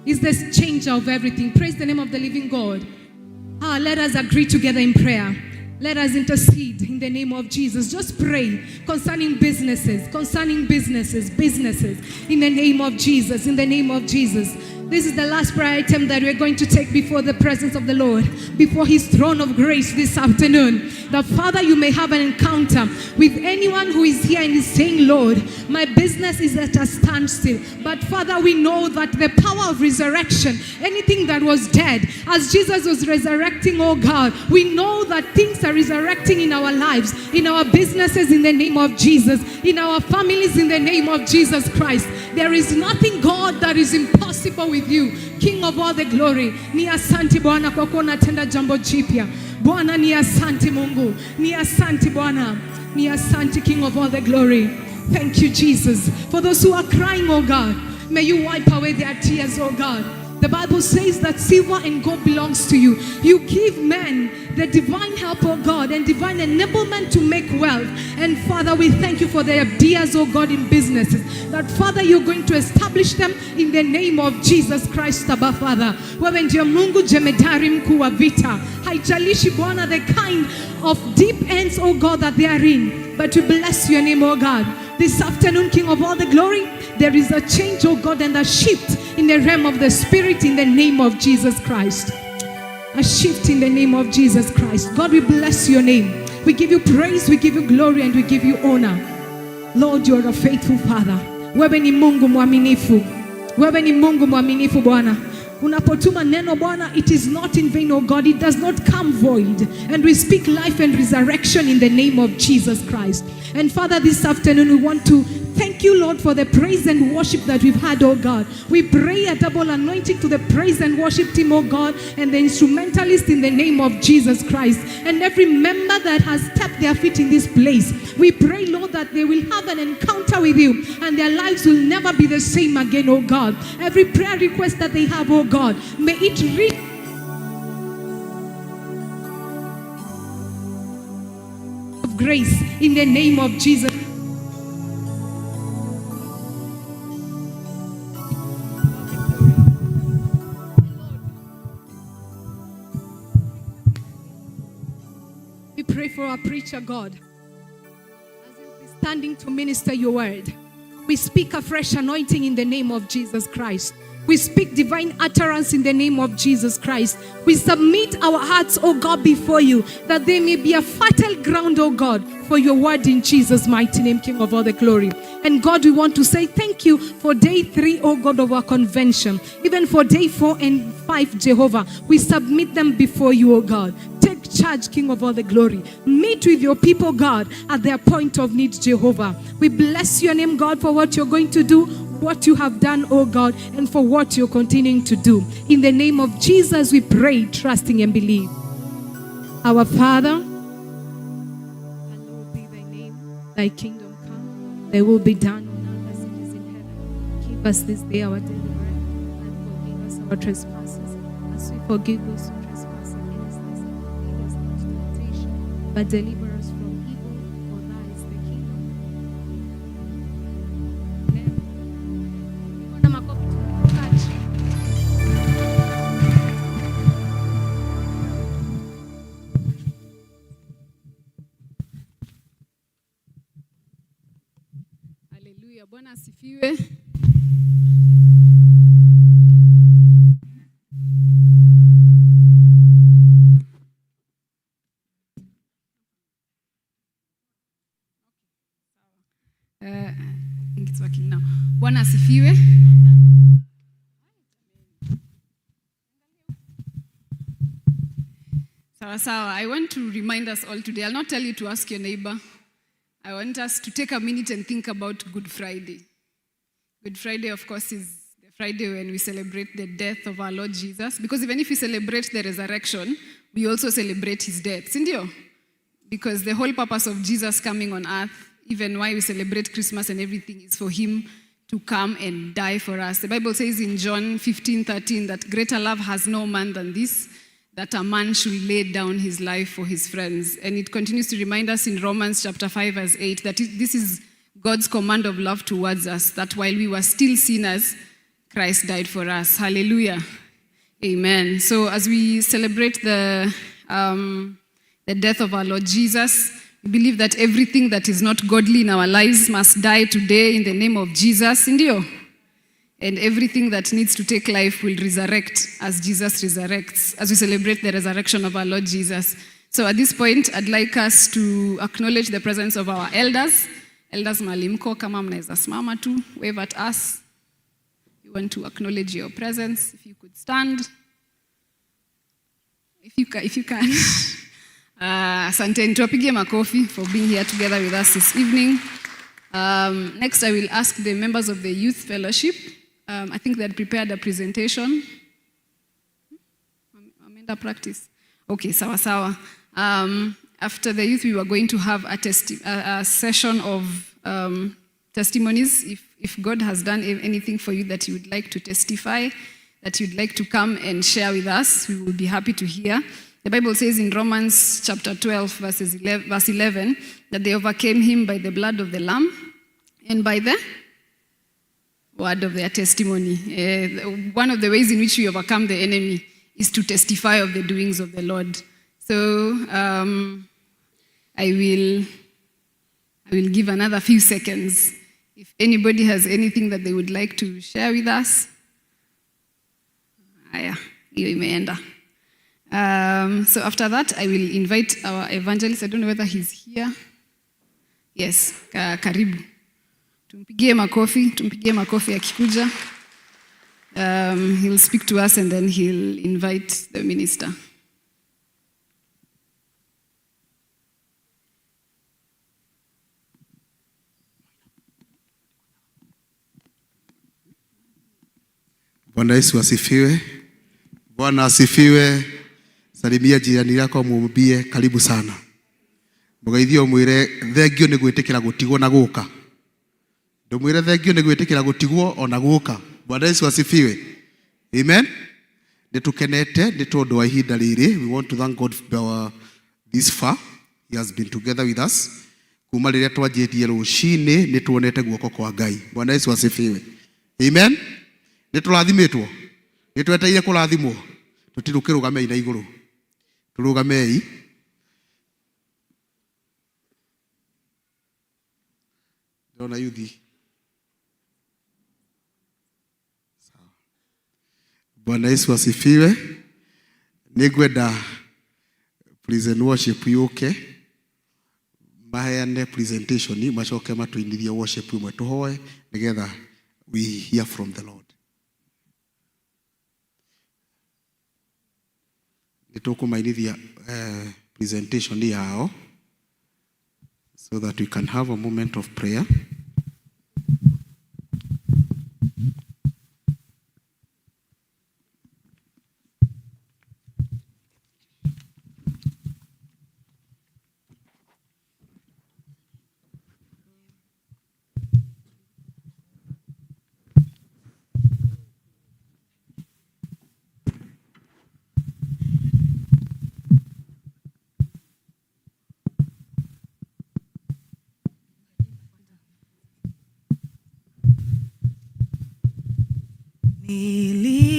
is the changer of everything. Praise the name of the living God. Let us agree together in prayer. Let us intercede in the name of Jesus. Just pray concerning businesses, concerning businesses, businesses. In the name of Jesus, in the name of Jesus. This is the last prayer item that we're going to take before the presence of the Lord, before His throne of grace this afternoon. That, Father, you may have an encounter with anyone who is here and is saying, Lord, my business is at a standstill. But, Father, we know that the power of resurrection, anything that was dead, as Jesus was resurrecting, oh God, we know that things are resurrecting in our lives, in our businesses, in the name of Jesus, in our families, in the name of Jesus Christ. There is nothing, God, that is impossible with you, King of all the glory. Ni asante Bwana kwa kuwa unatenda jambo jipya. Bwana ni asante Mungu, ni asante Bwana, ni asante King of all the glory. Thank you, Jesus. For those who are crying, oh God, may you wipe away their tears, oh God. The Bible says that silver and gold belongs to you. You give men the divine help, oh God, and divine enablement to make wealth. And Father, we thank you for the ideas, oh God, in businesses. That Father, you're going to establish them in the name of Jesus Christ, Abba Father. Wewe ndio Mungu jemedari mkuu wa vita. Haijalishi Bwana the kind of deep ends, oh God, that they are in. But we bless your name, oh God. This afternoon, King of all the glory, there is a change, oh God, and a shift in the realm of the Spirit in the name of Jesus Christ. A shift in the name of Jesus Christ. God, we bless your name. We give you praise, we give you glory, and we give you honor. Lord, you are a faithful Father. Wewe ni Mungu mwaminifu. Wewe ni Mungu mwaminifu Bwana. Unapotuma neno Bwana, it is not in vain, oh God. It does not come void. And we speak life and resurrection in the name of Jesus Christ. And Father, this afternoon we want to thank you, Lord, for the praise and worship that we've had, oh God. We pray a double anointing to the praise and worship team, oh God, and the instrumentalist in the name of Jesus Christ. And every member that has stepped their feet in this place, we pray, Lord, that they will have an encounter with you and their lives will never be the same again, oh God. Every prayer request that they have, oh God, may it reach of grace in the name of Jesus. We pray for our preacher, God, as he'll be standing to minister your word. We speak a fresh anointing in the name of Jesus Christ. We speak divine utterance in the name of Jesus Christ. We submit our hearts, O God, before you, that they may be a fertile ground, O God, for your word in Jesus' mighty name, King of all the glory. And God, we want to say thank you for day 3, O God, of our convention. Even for day 4 and 5, Jehovah, we submit them before you, O God. Take charge, King of all the glory. Meet with your people, God, at their point of need, Jehovah. We bless your name, God, for what you're going to do, what you have done, oh God, and for what you're continuing to do. In the name of Jesus, we pray, trusting and believe. Our Father, hallowed be thy name, thy kingdom come, thy will be done on earth as it is in heaven. Give us this day our daily bread, and forgive us our trespasses, as we forgive those who trespass against us. Lead us not into temptation, but deliver us from evil, for thine is the kingdom. Amen. Na makofi tunapokaa chini.
Haleluya, Bwana asifiwe. I think it's working now. Bwana asifiwe. Sawa sawa. I want to remind us all today. I'll not tell you to ask your neighbor. I want us to take a minute and think about Good Friday. Good Friday, of course, is the Friday when we celebrate the death of our Lord Jesus. Because even if we celebrate the resurrection, we also celebrate his death. Sindio? Because the whole purpose of Jesus coming on earth, even why we celebrate Christmas and everything, is for him to come and die for us. The Bible says in John 15:13 that greater love has no man than this, that a man should lay down his life for his friends. And it continues to remind us in Romans chapter 5, verse 8, that this is God's command of love towards us, that while we were still sinners, Christ died for us. Hallelujah. Amen. So as we celebrate the death of our Lord Jesus, we believe that everything that is not godly in our lives must die today in the name of Jesus. Ndio? And everything that needs to take life will resurrect as Jesus resurrects, as we celebrate the resurrection of our Lord Jesus. So at this point, I'd like us to acknowledge the presence of our elders. Elders mahali mko, kama mnaweza simama tu, wave at us. We want to acknowledge your presence. If you could stand. If you can. Asanteni, tuwapigie makofi for being here together with us this evening. Next, I will ask the members of the Youth Fellowship. I think they had prepared a presentation. Wameenda practice. Okay, sawa sawa. After the youth, we were going to have a session of testimonies. If God has done anything for you that you would like to testify, that you'd like to come and share with us, we will be happy to hear. The Bible says in Romans chapter 12, verse 11, that they overcame him by the blood of the Lamb and by the word of their testimony. One of the ways in which we overcome the enemy is to testify of the doings of the Lord. So I will give another few seconds. If anybody has anything that they would like to share with us. Aya, hiyo imeenda. So after that, I will invite our evangelist. I don't know whether he's here. Yes, karibu. Tumpigie makofi, tumpigie makofi akikuja. He'll speak to us and then he'll invite the minister.
Bwana Yesu asifiwe. Bwana asifiwe. Salimia jirani yako mwambie karibu sana. Mũgeithie ũmwĩre thengio nĩ gwĩtĩkĩra gũtigwo na gũka. Ndũmwĩre thengio nĩ gwĩtĩkĩra gũtigwo ona gũka. Bwana Yesu asifiwe. Amen. Nĩ tũkenete nĩ tondũ wa ihinda rĩrĩ. We want to thank God for this far. He has been together with us. Kuma rĩrĩa twanjĩtie rũcinĩ nĩ tuonete guoko kwa Ngai. Bwana Yesu asifiwe. Amen. Nĩ tũrathimĩtwo. Nĩ twetereire kũrathimwo. Tũtirũkĩrũgamei na igũrũ. Tũrũgamei. Ndĩrona yuthi. Sawa. Bwana Yesu asifiwe. Nĩngwenda praise and worship yũke maheane presentation macoke matũinithie worship ĩmwe tũhoe nĩgetha we hear from the Lord. Nĩ tũkũmainithia presentation yao so that we can have a moment of prayer.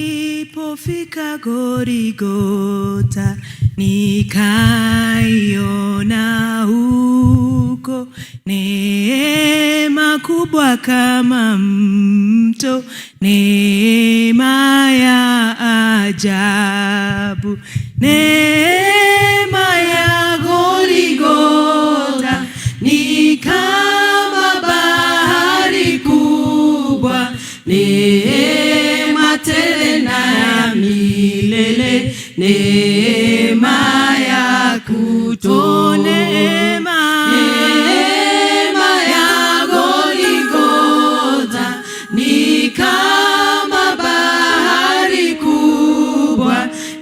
Nilipofika Goligota nikaiona huko neema kubwa kama mto, neema ya ajabu, neema ya Goligota ni kama bahari kubwa, neema tele na ya milele, neema ya kutosha, neema,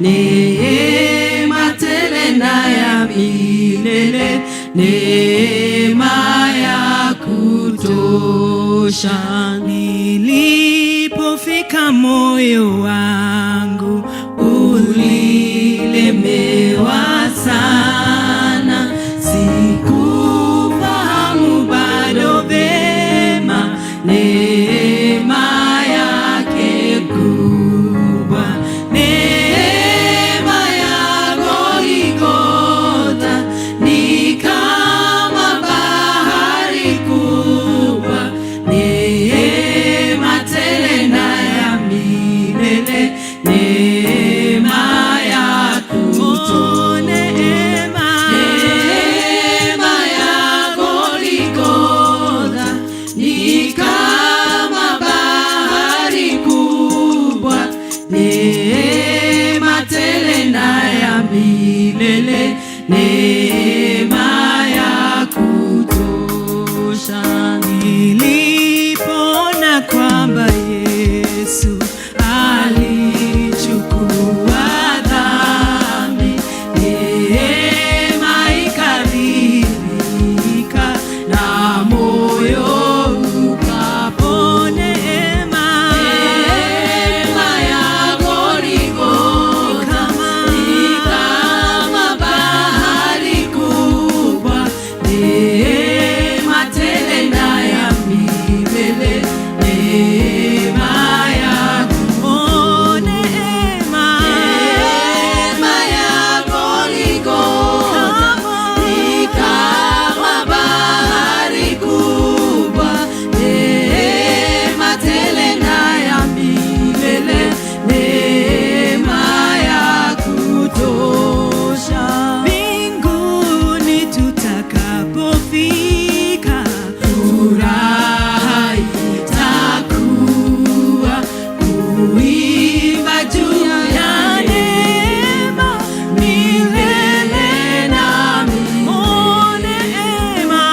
Neema tele na ya milele, neema ya kutosha. Nilipofika moyo wangu ulilemewa sana, sikufahamu bado vema neema yake kubwa, neema ya Goligota ni kama bahari kubwa, neema tele na ya milele, neema ya kutosha, neema ya Goligota ni kama bahari kubwa, neema tele na ya milele, neema ya kutosha. Nilipoona kwamba Yesu alichukua dhambi, neema ikadhihirika na moyo ukapona. Neema ya Goligota ni kama bahari kubwa, neema tele na ya milele, neema ya neema ya Goligota ni kama bahari kubwa, neema tele na ya milele, neema ya kutosha. Mbinguni tutakapofika, furaha itakuwa kuimba juu ya neema milele na milele. Neema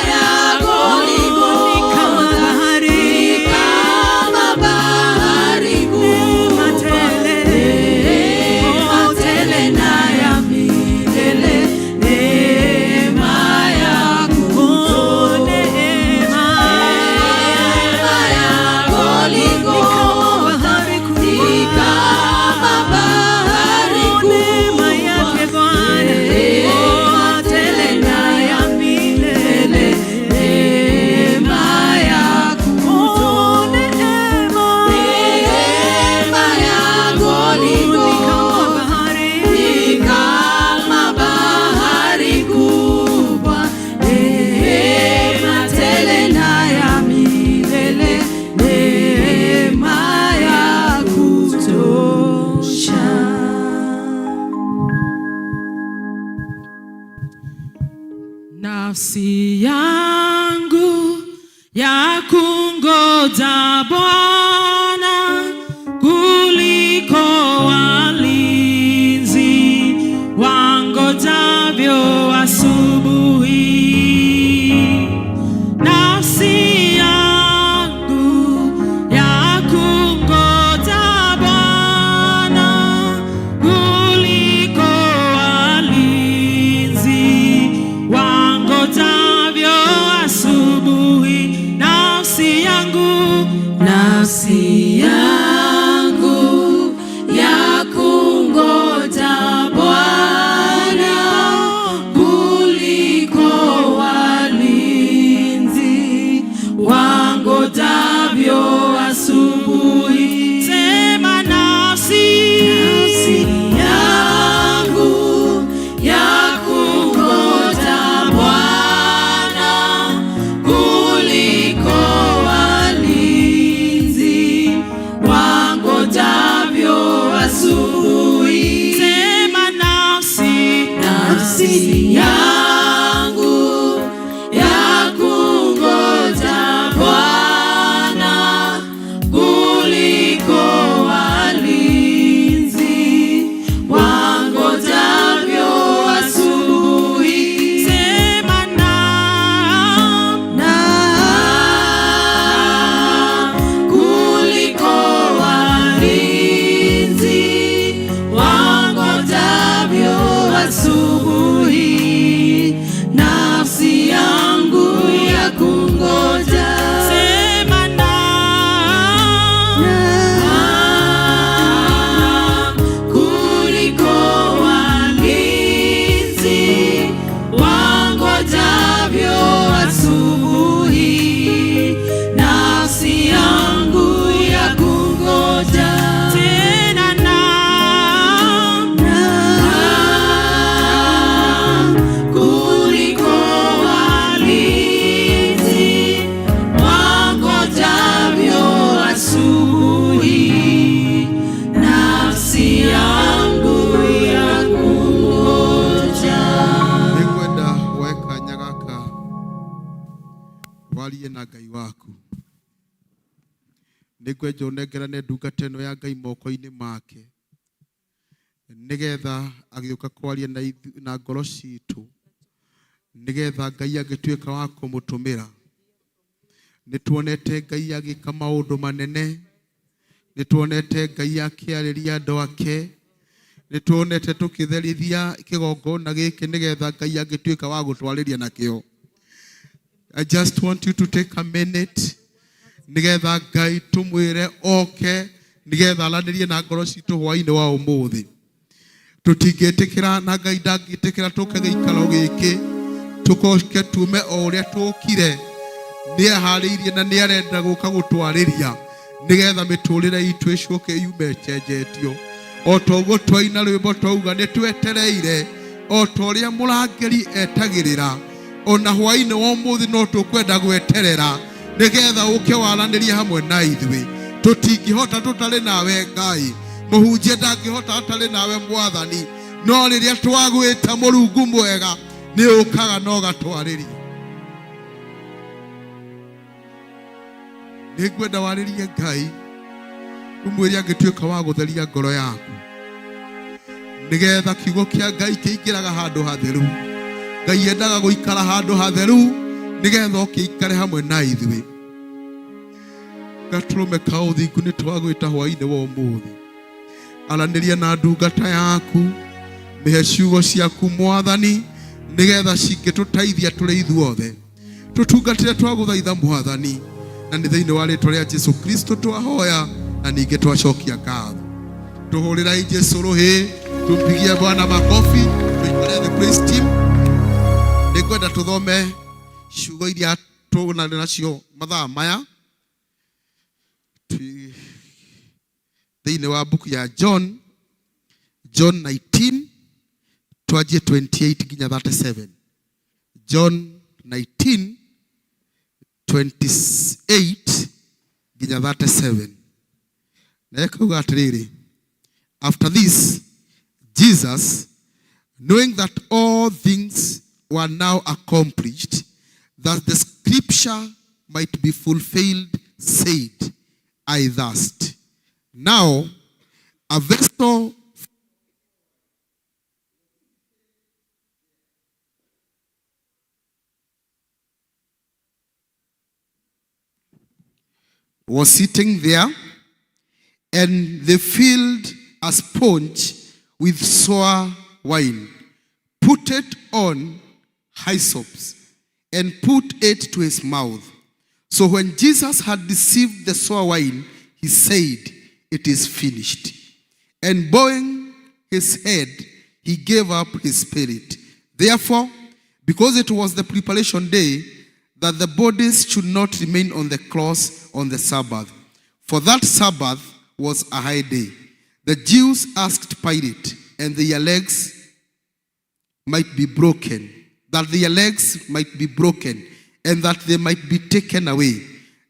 ya Goligota ni kama bahari kubwa, neema tele na ya milele, neema ya kutosha. Neema ya Goligota ni kama bahari kubwa, neema tele na ya milele, neema ya kutosha. Neema ya Goligota ni kama bahari kubwa, neema tele na ya milele, neema ya kutosha.
Nafsi yangu ya kungoja Bwana kuliko walinzi wangojavyo asubuhi. Nafsi yangu ya kungoja Bwana kuliko walinzi wangojavyo asubuhi. Nafsi yangu,
Nafsi yangu ya kungoja Bwana kuliko walinzi wangojavyo asubuhi.
Sema nafsi,
Nafsi yangu ya kungoja Bwana kuliko walinzi
Warie na Ngai waku. Nĩngwenja ũnengerane ndungata ĩno ya Ngai moko-inĩ make, nĩgetha agĩũka kwaria na ngoro citũ, nĩgetha Ngai angĩtuĩka wa kũmũtũmĩra. Nĩ tuonete Ngai agĩka maũndũ manene, nĩ tuonete Ngai akĩarĩria andũ ake, nĩ tuonete tũkĩtherithia kĩgongona gĩkĩ nĩgetha Ngai angĩtuĩka wa gũtwarĩria nakĩo. I just want you to take a minute nĩgetha Ngai tũmwĩre oke, nĩgetha aranĩrie na ngoro citũ hwainĩ wa ũmũthĩ. Tũtingĩtĩkĩra na Ngai ndangĩtĩkĩra tũke gĩikaro gĩkĩ tũkoke tume o ũrĩa tũkire. Nĩ aharĩirie na nĩ arenda gũka gũtwarĩria nĩgetha mĩtũrĩre itũ ĩcoke yume ĩcenjetio. O ta ũguo twaina rwĩmbo twauga nĩ twetereire, o ta ũrĩa mũrangĩri etagĩrĩra, ona hwainĩ wa ũmũthĩ no tũkwenda gweterera nĩgetha ũke waranĩrie hamwe na ithuĩ. Tũtingĩhota tũtarĩ nawe Ngai, mũhunjia ndangĩhota atarĩ nawe Mwathani, no rĩrĩa twagwĩta Mũrungu mwega nĩ ũkaga na ũgatwarĩria. Nĩngwenda warĩrie Ngai, ũmwĩre angĩtuĩka wa gũtheria ngoro yaku, nĩgetha kiugo kĩa Ngai kĩingĩraga handũ hatheru. Ngai endaga gũikara handũ hatheru nĩgetha ũkĩikare hamwe na ithuĩ. Gatũrũme ka ũthingu, nĩ twagwĩta hwainĩ wa ũmũthĩ. Aranĩria na ndungata yaku, mĩhe ciugo ciaku Mwathani, nĩgetha cingĩtũteithia tũrĩ ithuothe. Tũtungatĩre, twagũthaitha Mwathani, na nĩ thĩinĩ wa rĩtwa rĩa Jesu Kristo twahoya na ningĩ twacokia ngatho. Tũhũrĩrai Jesu rũhĩ, tumpigie Bwana makofi. Tuikare the praise team. Nĩngwenda tũthome ciugo iria tũnarĩ nacio mathaa maya thĩinĩ wa mbuku ya John, John 19, twanjie 28 nginya 37. John 19 28 nginya 37. Na ĩkauga atĩrĩrĩ, "After this, Jesus, knowing that all things were now accomplished, that the scripture might be fulfilled, said, 'I thirst.' Now a vessel was sitting there, and they filled a sponge with sour wine, put it on hyssop, and put it to his mouth. So when Jesus had received the sour wine, he said, 'It is finished.' And bowing his head, he gave up his spirit. Therefore, because it was the preparation day, that the bodies should not remain on the cross on the Sabbath, for that Sabbath was a high day, the Jews asked Pilate, and their legs might be broken, that their legs might be broken, and that they might be taken away.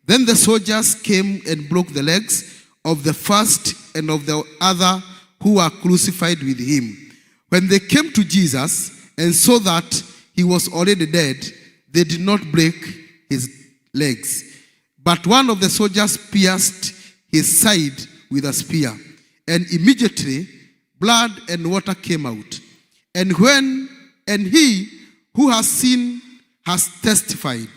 Then the soldiers came and broke the legs of the first and of the other who were crucified with him. When they came to Jesus and saw that he was already dead, they did not break his legs. But one of the soldiers pierced his side with a spear, and immediately blood and water came out. And he who has seen has testified,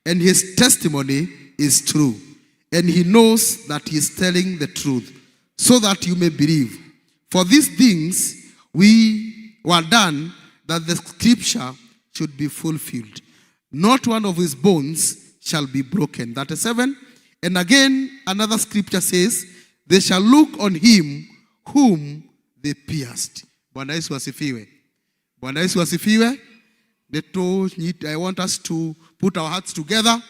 and his testimony is true. And he knows that he is telling the truth, so that you may believe. For these things we were done that the scripture should be fulfilled. Not one of his bones shall be broken." 37. And again, another scripture says, "They shall look on him whom they pierced." Bwana Yesu asifiwe. Bwana Yesu asifiwe. I want us to put our hearts together.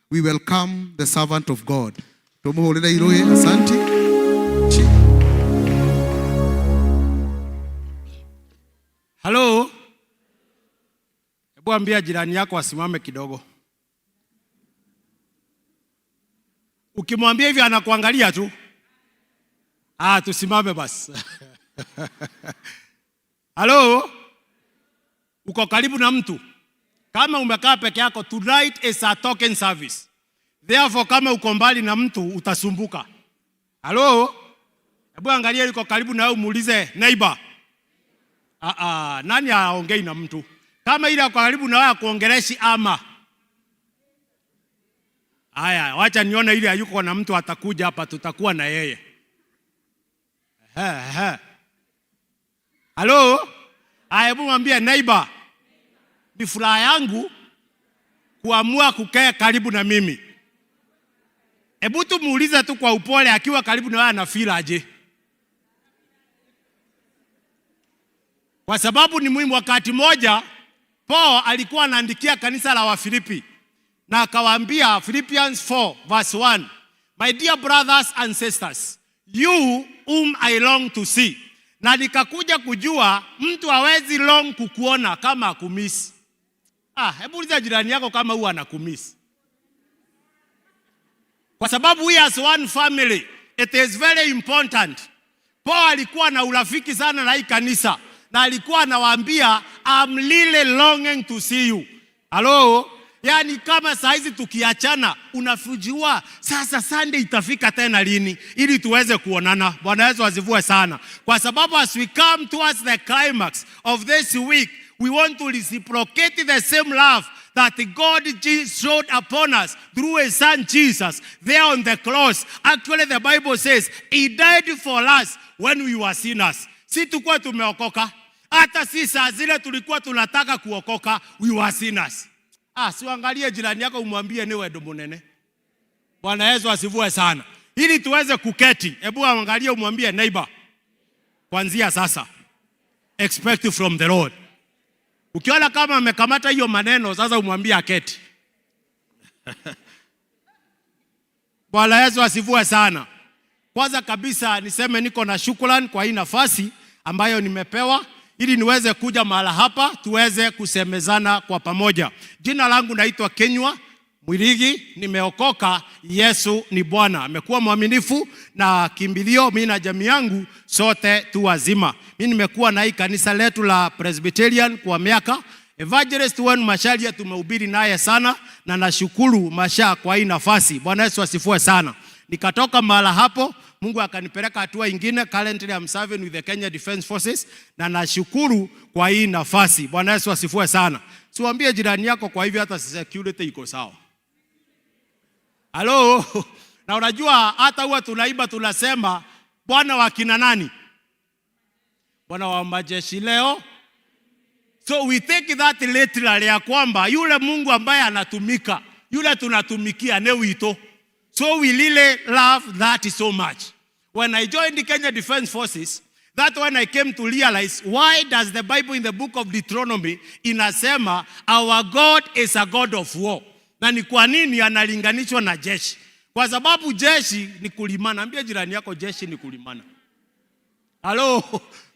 We welcome the servant of God. Tumuhurire iruhi, asante.
Halo, hebu ambia jirani yako asimame kidogo. Ukimwambia hivi anakuangalia tu. Ah, tusimame basi. Halo, uko karibu na mtu? Kama umekaa peke yako, tonight is a talking service. Therefore, kama uko mbali na mtu utasumbuka. Halo? Hebu angalia yuko karibu na wewe umuulize, "Neighbor." Ah ah, nani aongei na mtu? Kama ile ako karibu na wewe akuongeleshi ama. Haya, wacha nione ile hayuko na mtu atakuja hapa, tutakuwa na yeye. Ehe. Halo? Haya, hebu mwambie, "Neighbor. Ni furaha yangu kuamua kukaa karibu na mimi." Hebu tumuulize tu kwa upole, akiwa karibu na wewe ana feel aje? Kwa sababu ni muhimu. Wakati moja Paul alikuwa anaandikia kanisa la Wafilipi na akawaambia, Philippians 4 verse 1, "My dear brothers and sisters, you whom I long to see." Na nikakuja kujua mtu hawezi long kukuona kama akumiss. Ah, hebu uliza jirani yako kama huwa anakumiss. Kwa sababu we as one family, it is very important. Paul alikuwa na urafiki sana na hii kanisa na alikuwa anawaambia, "I'm really longing to see you." Hello? Yaani kama saa hizi tukiachana unafujua sasa Sunday itafika tena lini ili tuweze kuonana. Bwana Yesu asifiwe sana. Kwa sababu as we come towards the climax of this week, we want to reciprocate the same love that God showed upon us through his son Jesus there on the cross. Actually, the Bible says he died for us when we were sinners. Si tulikuwa tumeokoka. Hata si saa zile tulikuwa tunataka kuokoka, we were sinners. Ah, siangalie jirani yako umwambie ni wendo munene. Bwana Yesu asifiwe sana. Ili tuweze kuketi, hebu angalie umwambie, "Neighbor, kuanzia sasa expect from the Lord." Ukiona kama amekamata hiyo maneno, sasa umwambie aketi. Bwana Yesu asifiwe sana. Kwanza kabisa niseme niko na shukrani kwa hii nafasi ambayo nimepewa ili niweze kuja mahala hapa tuweze kusemezana kwa pamoja. Jina langu naitwa Kenywa Mwirigi, nimeokoka. Yesu ni Bwana, amekuwa mwaminifu na kimbilio, mimi na jamii yangu sote tu wazima. Mimi nimekuwa na hii kanisa letu la Presbyterian kwa miaka. Evangelist wenu Macharia tumehubiri naye sana na nashukuru Masha kwa hii nafasi. Bwana Yesu asifiwe sana. Nikatoka mahala hapo, Mungu akanipeleka hatua ingine. Currently I'm serving with the Kenya Defence Forces na nashukuru kwa hii nafasi. Bwana Yesu asifiwe sana. Siwambie jirani yako, kwa hivyo hata security iko sawa. Halo? Na unajua hata huwa tunaimba tunasema, "Bwana wa kina nani? Bwana wa majeshi leo." So we take that literally ya kwamba yule Mungu ambaye anatumika, yule tunatumikia ne wito. So we really love that so much. When I joined the Kenya Defence Forces, that when I came to realize why does the Bible in the book of Deuteronomy inasema our God is a God of war. Na ni kwa nini analinganishwa na jeshi? Kwa sababu jeshi ni kulimana. Ambia jirani yako, "Jeshi ni kulimana." Halo,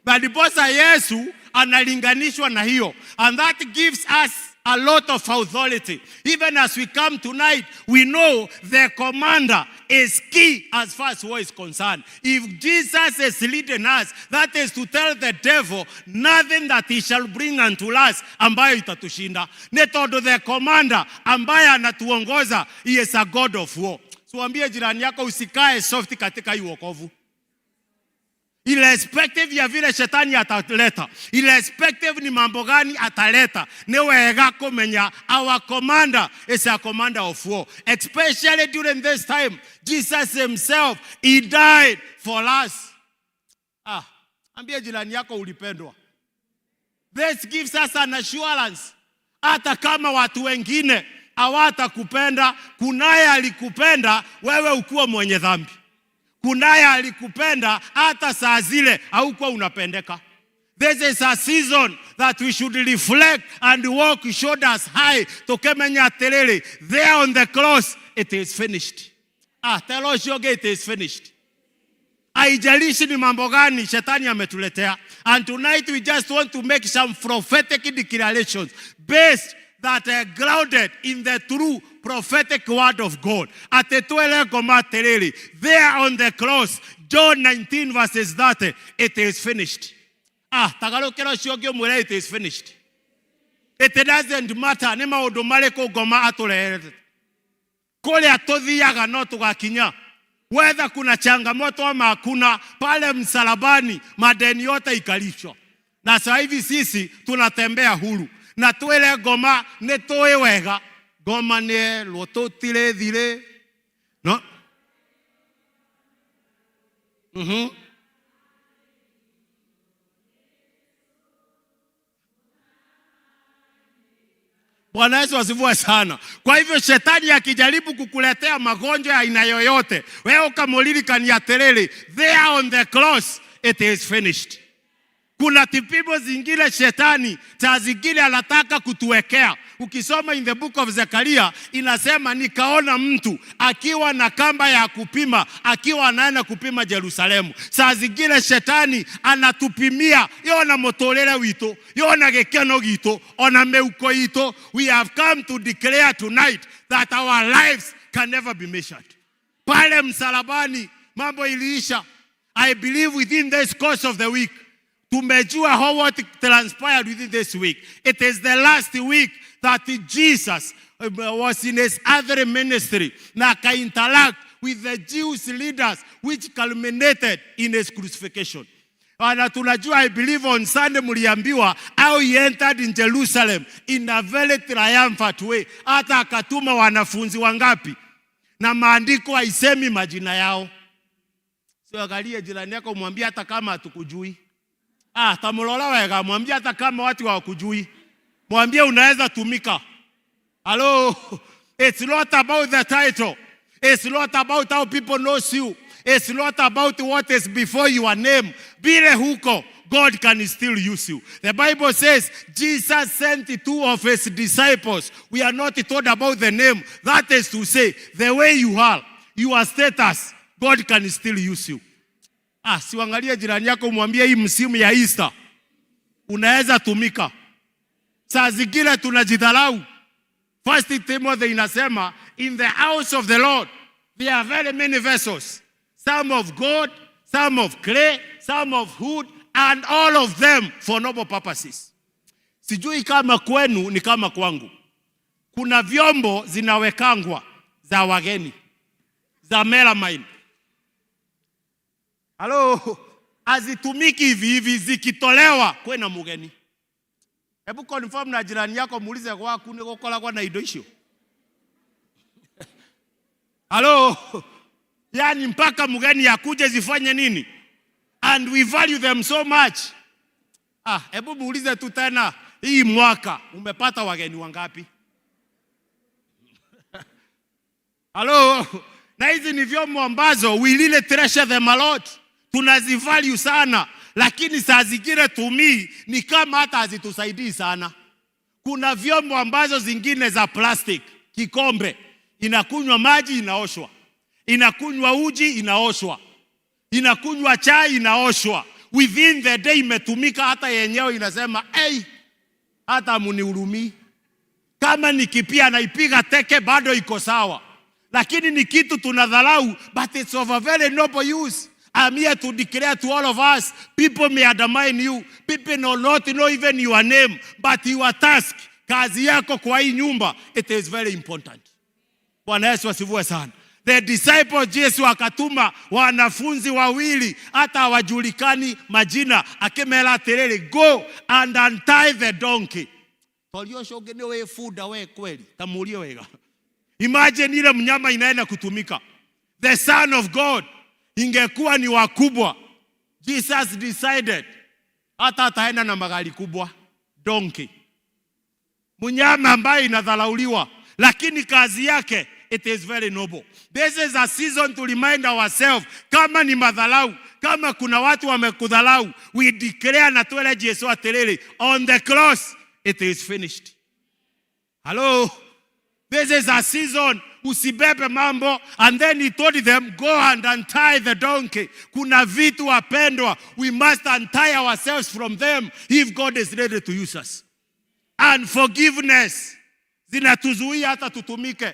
na ndiposa Yesu analinganishwa na hiyo. And that gives us a lot of authority. Even as we come tonight, we know the commander is key as far as war is concerned. If Jesus is leading us, that is to tell the devil nothing that he shall bring unto us ambayo itatushinda. Ni tondu the commander ambaye anatuongoza, he is a God of war. Siwambie jirani yako, usikae soft katika hii wokovu. Irrespective ya vile shetani ataleta, irrespective ni mambo gani ataleta, ni wega kumenya our commander is a commander of war. Especially during this time, Jesus himself, he died for us. Ah, ambia jirani yako, "Ulipendwa." This gives us an assurance. Hata kama watu wengine hawatakupenda, kunaye alikupenda wewe ukiwa mwenye dhambi. Kunaye alikupenda hata saa zile haukuwa unapendeka. This is a season that we should reflect and walk shoulders high, tukimenya atiriri, there on the cross it is finished. Ah, tell ũcio ũngĩ, "It is finished." Haijalishi ni mambo gani shetani ametuletea. And tonight we just want to make some prophetic declarations based that are grounded in the true prophetic word of God. Atĩ twĩre ngoma atĩrĩrĩ, there on the cross, John 19 verses 30, it is finished. Ah, tagarũkĩra ũcio ũngĩ ũmwĩre, "It is finished." It doesn't matter nĩ maũndũ marĩkũ ngoma atũreherete. Kũrĩa tũthiaga no tũgakinya. Whether kuna changamoto ama hakuna, pale msalabani madeni yote ikalishwa. Na sasa hivi sisi tunatembea huru. Na twĩre ngoma nĩ tũĩ wega. Ngoma nĩ erwo tũtirĩ thirĩ. No. Bwana Yesu asifiwe sana. Kwa hivyo shetani akijaribu kukuletea magonjwa ya aina yoyote, wewe ukamulirikania atĩrĩrĩ, there on the cross it is finished. Kuna tipimo zingine shetani saa zingine anataka kutuwekea. Ukisoma in the book of Zechariah inasema, nikaona mtu akiwa na kamba ya kupima akiwa anaenda kupima Jerusalemu. Saa zingine shetani anatupimia yona mũtũrĩre witũ, yona gĩkeno gitũ, ona mĩhuko itũ. We have come to declare tonight that our lives can never be measured. Pale msalabani mambo iliisha. I believe within this course of the week tumejua how what transpired within this week. It is the last week that Jesus was in his other ministry na aka-interact with the Jewish leaders, which culminated in his crucifixion. Na tunajua, I believe on Sunday mliambiwa how he entered in Jerusalem in a very triumphant way. Hata akatuma wanafunzi wangapi? Na maandiko haisemi majina yao. Sio, angalie jirani yako umwambie hata kama hatukujui. Ah, tamlola wega, mwambie hata kama watu hawakujui. Mwambie unaweza tumika. Hello. It's not about the title. It's not about how people knows you. It's not about what is before your name. Vile huko, God can still use you. The Bible says Jesus sent two of his disciples. We are not told about the name. That is to say, the way you are, your status, God can still use you. Ah, siwangalie jirani yako umwambie hii msimu ya Easter unaweza tumika. Saa zingine tunajidharau. First Timothy inasema in the house of the Lord there are very many vessels, some of gold, some of clay, some of wood, and all of them for noble purposes. Sijui kama kwenu ni kama kwangu. Kuna vyombo zinawekangwa za wageni za melamine. Halo, hazitumiki hivi hivi, zikitolewa kwena mugeni. Hebu confirm na jirani yako muulize gwaku nĩ gũkoragwo na indo icio. Halo, yani mpaka mgeni akuje zifanye nini? And we value them so much. Ah, hebu muulize tu tena, hii mwaka umepata wageni wangapi? Halo, na hizi ni vyombo ambazo we really treasure them a lot. Tunazivalue sana, lakini saa zingine tumii ni kama hata hazitusaidii sana. Kuna vyombo ambazo zingine za plastic, kikombe inakunywa maji inaoshwa, inakunywa uji inaoshwa, inakunywa chai inaoshwa. Within the day imetumika, hata yenyewe inasema hey, hata munihurumii. Kama nikipia naipiga teke bado iko sawa, lakini ni kitu tunadharau, but it's of a very noble use. I'm here to declare to all of us, people may undermine you, people may not know even your name, but your task, kazi yako kwa hii nyumba, it is very important. Bwana Yesu asifiwe sana. The disciples, Yesu akatuma wanafunzi wawili hata hawajulikani majina, akimera atiriri, go and untie the donkey. Torio ũcio ũngĩ nĩ wĩ bunda we kweli, tamurie wega. Imagine ile mnyama inaenda kutumika. The Son of God ingekuwa ni wakubwa. Jesus decided hata ataenda na magari kubwa, donkey. Mnyama ambaye inadharauliwa, lakini kazi yake it is very noble. This is a season to remind ourselves, kama ni madharau, kama kuna watu wamekudharau, we declare na twele Yesu atiriri, on the cross it is finished. Hello? This is a season usibebe mambo. And then he told them, go and untie the donkey. Kuna vitu wapendwa, we must untie ourselves from them if God is ready to use us. And forgiveness zinatuzuia hata tutumike.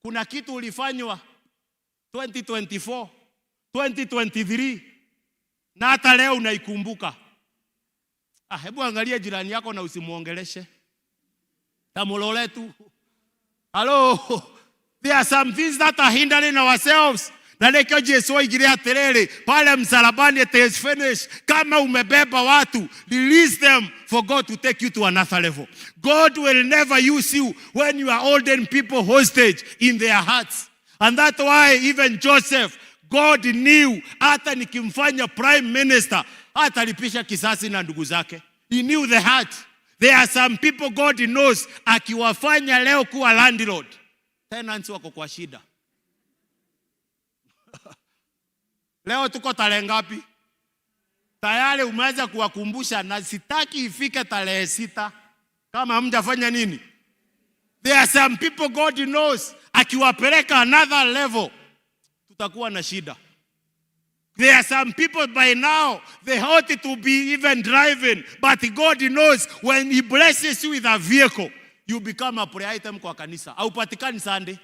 Kuna kitu ulifanywa 2024, 2023 na hata leo unaikumbuka. Ah, hebu angalia jirani yako na usimuongeleshe. Tamulole tu. Hello. There are some things that are hindering ourselves. Na nĩkĩo Jesu oigire atĩrĩrĩ pale msalabani, it is finished. Kama umebeba watu, release them for God to take you to another level. God will never use you when you are holding people hostage in their hearts. And that's why even Joseph, God knew hata nikimfanya prime minister hatalipisha kisasi na ndugu zake. He knew the heart. There are some people God knows akiwafanya leo kuwa landlord, tenants wako kwa shida. Leo tuko tarehe ngapi? Tayari umeweza kuwakumbusha, na sitaki ifike tarehe 6 kama hamjafanya nini. There are some people God knows akiwapeleka another level tutakuwa na shida. There are some people by now, they ought to be even driving, but God knows when He blesses you with a vehicle, you become a prayer item kwa kanisa. Haupatikani Sunday,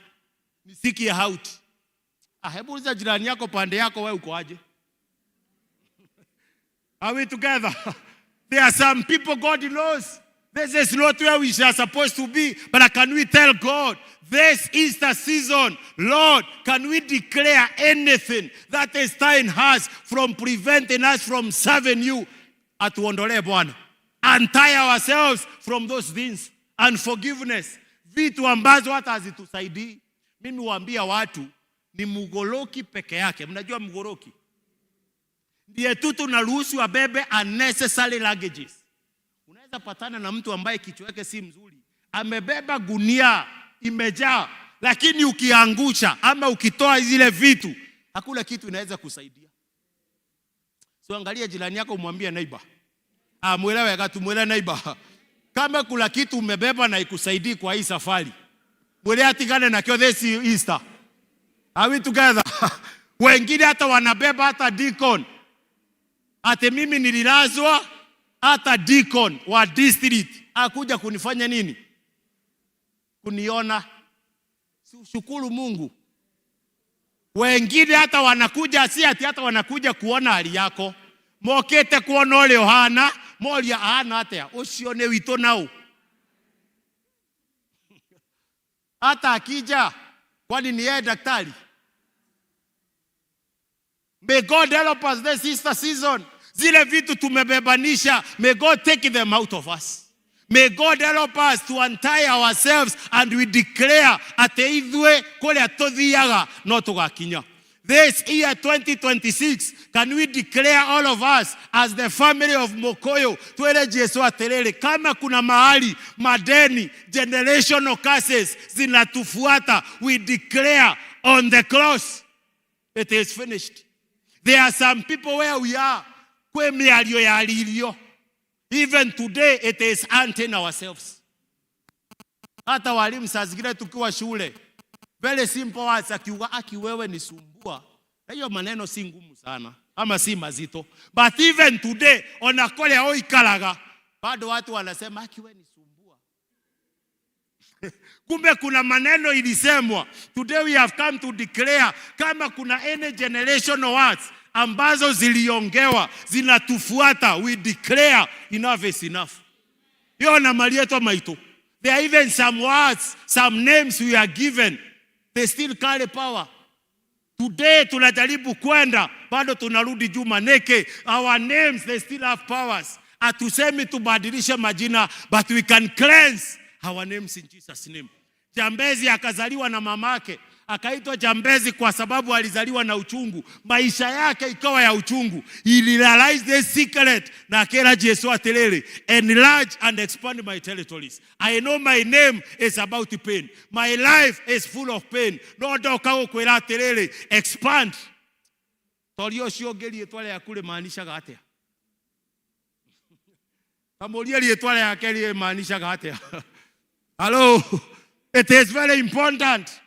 ni siku ya out. Ah, hebu uliza jirani yako pande yako, wewe uko aje? Are we together? There are some people God knows. This is not where we are supposed to be. But can we tell God, this is the season? Lord, can we declare anything that is tying us from preventing us from serving you? Atuondolee, Bwana. Untie ourselves from those things. Unforgiveness. Vitu ambazo hata hazitusaidii. Mimi huambia watu ni mugoloki peke yake. Mnajua mugoroki? Ndiye tu tunaruhusu abebe unnecessary luggages. Unaweza patana na mtu ambaye kichwa yake si mzuri, amebeba gunia imejaa, lakini ukiangusha ama ukitoa zile vitu, hakuna kitu inaweza kusaidia. So angalia jirani yako, umwambie neighbor, ah, mwelewe katu, mwelewe neighbor, kama kuna kitu umebeba na ikusaidii kwa hii safari, mwele atigane nakio this Easter. Are we together? Wengine hata wanabeba hata deacon. Ate mimi nililazwa, hata deacon wa district akuja kunifanya nini? Kuniona. Si shukuru Mungu. Wengine hata wanakuja, si ati hata wanakuja kuona hali yako, mokete kuona ũrĩa ũhana, moria ahana atĩa, ũcio nĩ witũ nau. Hata akija, kwani ni yeye daktari? May God help us this Easter season. Zile vitu tumebebanisha, may God take them out of us. May God help us to untie ourselves and we declare atĩ ithuĩ kũrĩa tũthiaga no tũgakinya. This year 2026, can we declare all of us as the family of Mokoyo, twere Jesu atĩrĩrĩ, kama kuna mahali madeni, generational curses zinatufuata, we declare on the cross, it is finished. There are some people where we are, kwĩ mĩario yaririo. Even today it is hunting ourselves. Hata walimu saa zingine tukiwa shule, very simple words, akiuga aki wewe ni sumbua, na hiyo maneno si ngumu sana ama si mazito, but even today ona kũrĩa ũikaraga bado watu wanasema, "Aki wewe ni sumbua." Kumbe kuna maneno ilisemwa. Today we have come to declare kama kuna any generational words ambazo ziliongewa zinatufuata, we declare enough is enough. Hiyo na mali yetu maitu. There are even some words, some names we are given, they still carry power. Today tunajaribu kwenda, bado tunarudi juma neke. Our names, they still have powers. Hatusemi tubadilishe majina, but we can cleanse our names in Jesus' name. Jambezi akazaliwa na mamake, akaitwa Jambezi kwa sababu alizaliwa na uchungu, maisha yake ikawa ya uchungu. He realized the secret na akera Jesu atĩrĩrĩ, "Enlarge and expand my territories. I know my name is about pain. My life is full of pain. No ndoka gũkwĩra atĩrĩrĩ, expand." Toria ũcio ũngĩ rĩĩtwa rĩaku rĩmaanishaga atĩa? Kamũrie rĩĩtwa rĩake rĩmaanishaga atĩa? Hello. It is very important.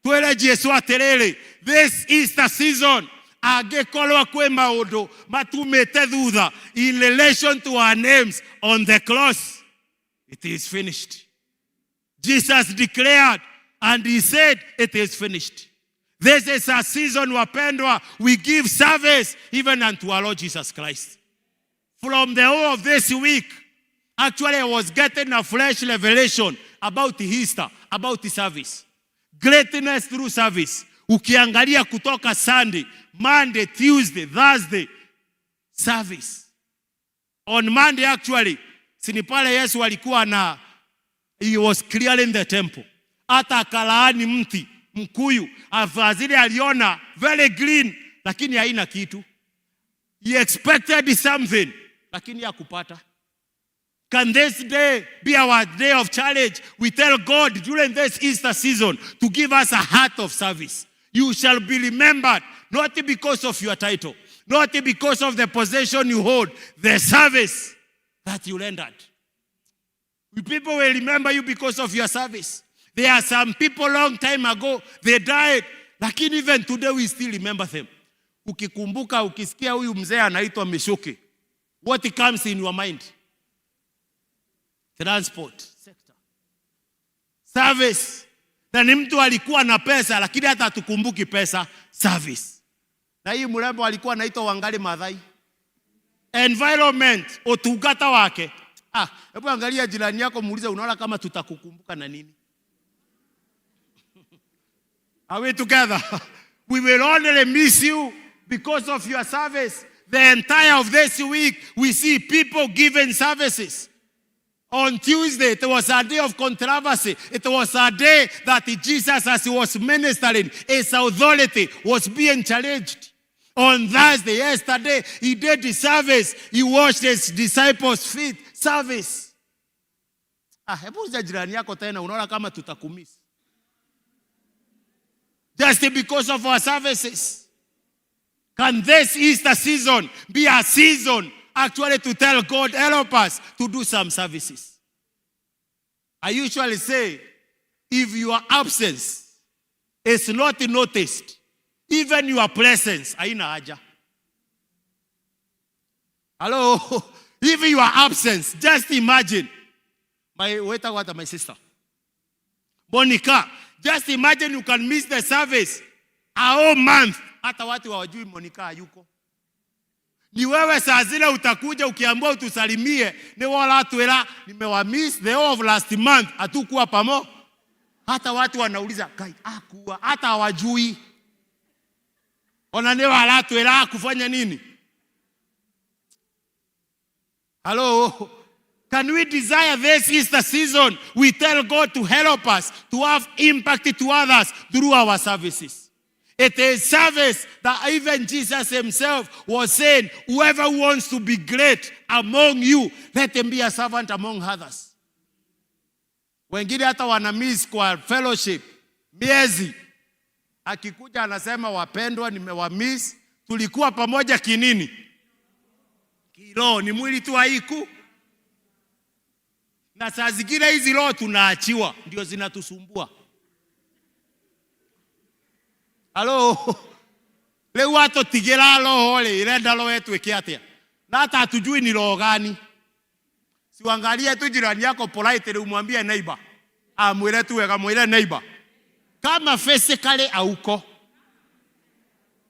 Twĩre Jesu atĩrĩrĩ, this is the season. Angĩkorwo kwĩ maũndũ matumĩte thutha in relation to our names on the cross, it is finished. Jesus declared and he said, "It is finished." This is a season, wapendwa, we give service even unto our Lord Jesus Christ. From the whole of this week, actually I was getting a fresh revelation. about Easter, about service. Greatness through service. Ukiangalia kutoka Sunday, Monday, Tuesday, Thursday, service. On Monday actually, si ni pale Yesu alikuwa na, he was clearing the temple. Hata akalaani mti mkuyu, afadhali aliona very green, lakini haina kitu. He expected something, lakini hakupata. Can this day be our day of challenge? We tell God during this Easter season to give us a heart of service. You shall be remembered not because of your title, not because of the position you hold, the service that you rendered. People will remember you because of your service. There are some people long time ago, they died, lakini even today we still remember them. Ukikumbuka, ukisikia huyu mzee anaitwa Mishuki, what comes in your mind? Transport sector. Service. Na ni mtu alikuwa na pesa lakini hata hatukumbuki pesa, service. Na hii mrembo alikuwa anaitwa Wangari Maathai. Environment, utungata wake. Ah, hebu angalia jirani yako muulize, unaona kama tutakukumbuka na nini? Are we together? We will only miss you because of your service. The entire of this week, we see people giving services. On Tuesday, it was a day of controversy. It was a day that Jesus, as he was ministering, his authority was being challenged. On Thursday, yesterday, he did the service. He washed his disciples' feet. Service. Ah, hebu uliza jirani yako tena, unaona kama tutakumiss. Just because of our services. Can this Easter season be a season actually to tell God, help us to do some services? I usually say, if your absence is not noticed, even your presence, haina haja. Hello? Even your absence, just imagine. My wait, what my sister? Monica, just imagine you can miss the service a whole month. Hata watu hawajui Monica hayuko. Ni wewe saa zile utakuja ukiambiwa utusalimie, ni wala twela nimewamiss the whole of last month, hatukuwa pamo. Hata watu wanauliza kai hakuwa, hata hawajui. Ona ni wala twela kufanya nini? Hello? Can we desire this Easter season? We tell God to help us to have impact to others through our services. It is service that even Jesus himself was saying, whoever wants to be great among you, let him be a servant among others. Wengine hata wana miss kwa fellowship miezi, akikuja anasema wapendwa, nimewamiss, tulikuwa pamoja kinini? Kiroho, ni mwili tu haiku. Na saa zingine hizi roho tunaachiwa, ndio zinatusumbua. Halo, rĩu atũtigĩra roho rĩ, ĩrenda roho ĩtuĩke atĩa? Na hata hatujui ni roho gani. Siangalie tu jirani yako polite, umwambie neighbor. Amwĩre tu wega, mwĩre neighbor. Kama physically hauko,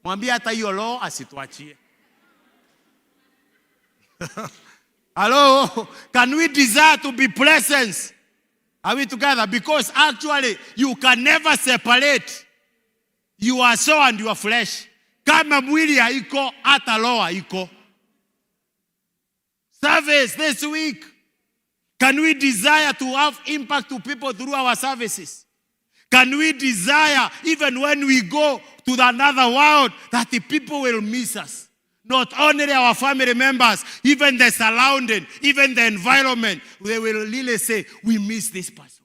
mwambie hata hiyo roho asituachie. Hello, can we desire to be present? Are we together? Because actually you can never separate your soul and your flesh. Kama mwili haiko, hata roho haiko. Service this week. Can we desire to have impact to people through our services? Can we desire, even when we go to the another world, that the people will miss us? Not only our family members, even the surrounding, even the environment, they will really say, we miss this person.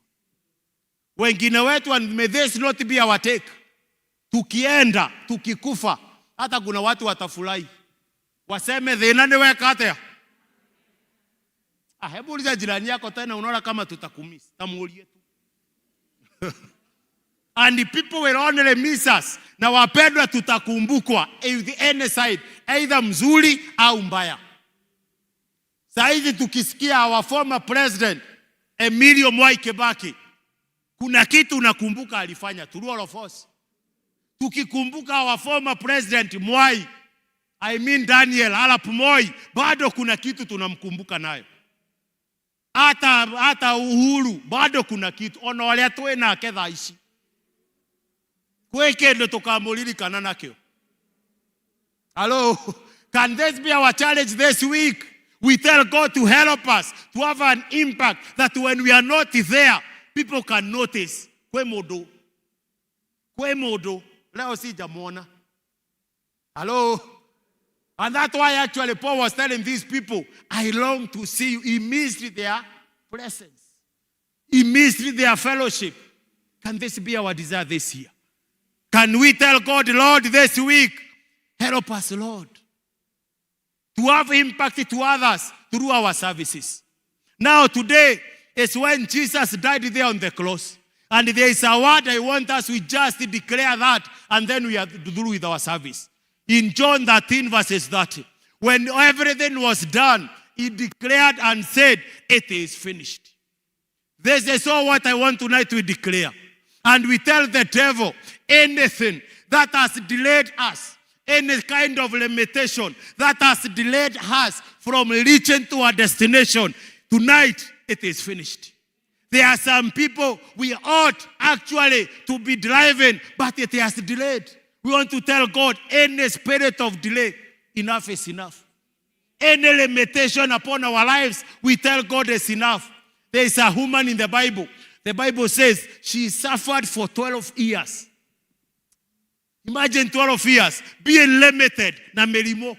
Wengine wetu, and may this not be our take. Tukienda, tukikufa, hata kuna watu watafurahi. Waseme, thĩna nĩ weka atĩa? Ah, hebu uliza jirani yako tena, unaona kama tutakumiss. Tamuulie tu. And the people will only miss us. Na wapendwa, tutakumbukwa with any side, either mzuri au mbaya. Saa hizi tukisikia our former president Emilio Mwai Kibaki, kuna kitu unakumbuka alifanya, true or false? Tukikumbuka our former president Mwai, I mean Daniel Arap Moi, bado kuna kitu tunamkumbuka nayo. Hata Uhuru bado kuna kitu ona ũrĩa twĩ nake thaa ici, kwĩ kĩndũ tũkamũririkana nakĩo. Hello, can this be our challenge this week? We tell God to help us to have an impact that when we are not there, people can notice. Kwe mũndũ, kwe mũndũ, leo sijamwona. Hello? And that's why actually Paul was telling these people, "I long to see you." He missed their presence. He missed their fellowship. Can this be our desire this year? Can we tell God, "Lord, this week, help us, Lord, to have impact to others through our services"? Now, today is when Jesus died there on the cross. And there is a word I want us we just declare that, and then we are through with our service. In John 13, verses 30, when everything was done, he declared and said, "It is finished." This is all what I want tonight to declare. And we tell the devil, anything that has delayed us, any kind of limitation that has delayed us from reaching to our destination, tonight it is finished. There are some people we ought actually to be driving, but it has delayed. We want to tell God, any spirit of delay, enough is enough. Any limitation upon our lives, we tell God it's enough. There is a woman in the Bible. The Bible says she suffered for 12 years. Imagine 12 years being limited na mĩrimũ.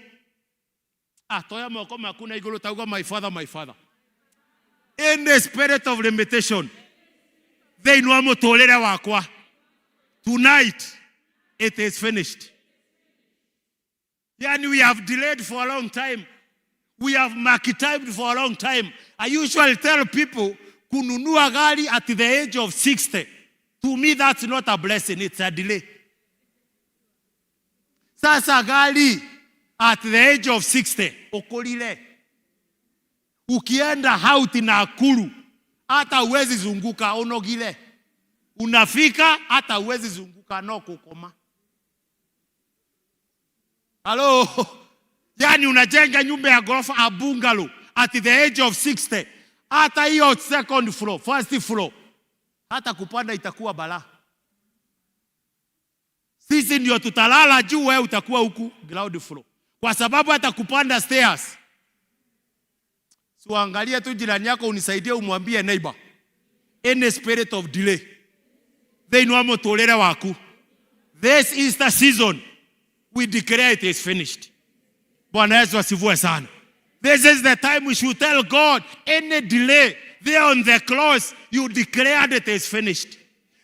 Ah, toya moko maku na igũrũ tauga, "My father, my father." Any spirit of limitation thĩinĩ wa mũtũrĩre wakwa, tonight it is finished. Yani we have delayed for a long time. We have marked for a long time. I usually tell people, kununua gari at the age of 60, to me that's not a blessing, it's a delay. Sasa gari at the age of 60 ukulile, ukienda out Nakuru hata uwezi zunguka unogile, unafika hata uwezi zunguka no kukoma. Halo, yani unajenga nyumba ya ghorofa, a bungalow, at the age of 60, hata hiyo second floor, first floor, hata kupanda itakuwa balaa. Sisi ndio tutalala juu, wewe utakuwa huku ground floor, kwa sababu hata kupanda stairs. Siangalie tu jirani yako, unisaidie, umwambie neighbor, any spirit of delay thĩinĩ wa mũtũrĩre waku, this is the season we declare it is finished. Bwana Yesu asifiwe sana. This is the time we should tell God, any delay there on the cross, you declared it is finished.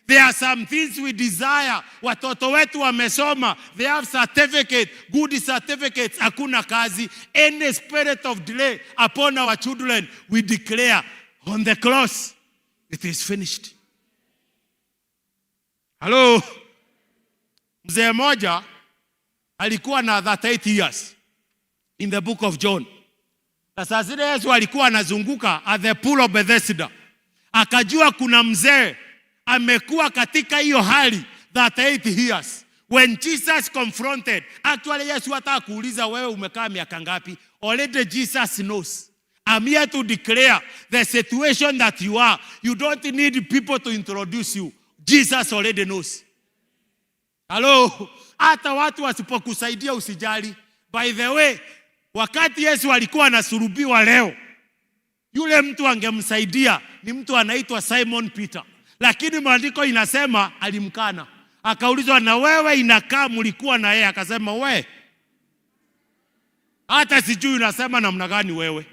There are some things we desire. Watoto wetu wamesoma, they have certificate, good certificates, hakuna kazi. Any spirit of delay upon our children, we declare on the cross, it is finished. Hello. Mzee mmoja alikuwa na 38 years in the book of John. Na saa zile Yesu alikuwa anazunguka at the pool of Bethesda, akajua kuna mzee amekuwa katika hiyo hali 38 years. When Jesus confronted, actually Yesu hata kuuliza, "Wewe umekaa miaka ngapi?" Already Jesus knows. I'm here to declare the situation that you are. You don't need people to introduce you. Jesus already knows. Hello. Hata watu wasipokusaidia usijali. By the way, wakati Yesu alikuwa anasulubiwa leo, yule mtu angemsaidia ni mtu anaitwa Simon Peter, lakini maandiko inasema alimkana. Akaulizwa, "Na wewe inakaa mlikuwa na yeye?" Akasema, "We, hata sijui unasema namna gani wewe."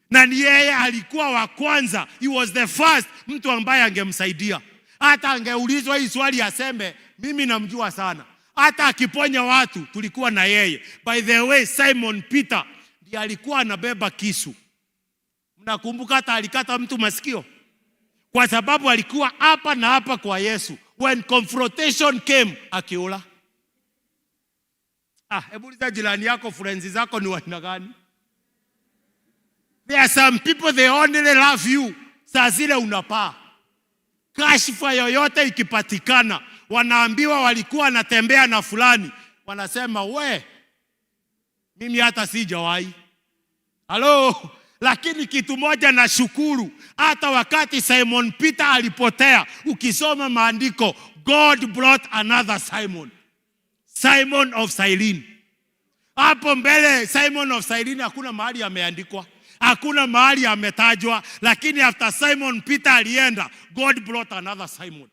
Na ni yeye alikuwa wa kwanza, he was the first mtu ambaye angemsaidia. Hata angeulizwa hii swali aseme, "Mimi namjua sana, hata akiponya watu tulikuwa na yeye." By the way, Simon Peter ndiye alikuwa anabeba kisu. Mnakumbuka hata alikata mtu masikio kwa sababu alikuwa hapa na hapa kwa Yesu. When confrontation came, akiula. Ah, hebu uliza jirani yako, friends zako ni wa aina gani? There are some people, they only love you saa zile unapaa. Kashfa yoyote ikipatikana, wanaambiwa walikuwa wanatembea na fulani, wanasema, "We, mimi hata sijawahi." Halo, Lakini kitu moja na shukuru, hata wakati Simon Peter alipotea, ukisoma maandiko, God brought another Simon, Simon of Cyrene. Hapo mbele Simon of Cyrene hakuna mahali ameandikwa, hakuna mahali ametajwa, lakini after Simon Peter alienda, God brought another Simon.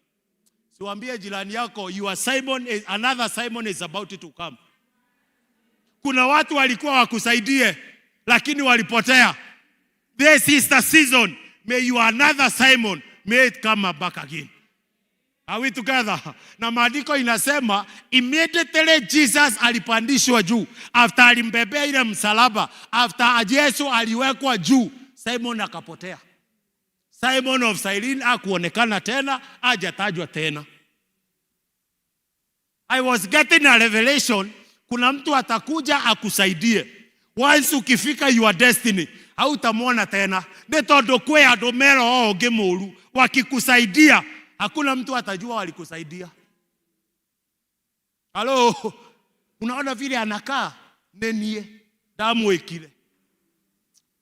Siwambie jirani yako, your Simon is, another Simon is about to come. Kuna watu walikuwa wakusaidie, lakini walipotea. This is the season. May you another Simon, may it come back again. Are we together? Na maandiko inasema immediately Jesus alipandishwa juu after alimbebea ile msalaba, after Yesu aliwekwa juu, Simon akapotea. Simon of Cyrene hakuonekana tena, hajatajwa tena. I was getting a revelation, kuna mtu atakuja akusaidie. Once ukifika your destiny, hautamwona tena. Nĩ tondũ kwĩ andũ me roho ũngĩ mũru, wakikusaidia hakuna mtu atajua walikusaidia. Halo, unaona vile anakaa nenie ndamwĩkire.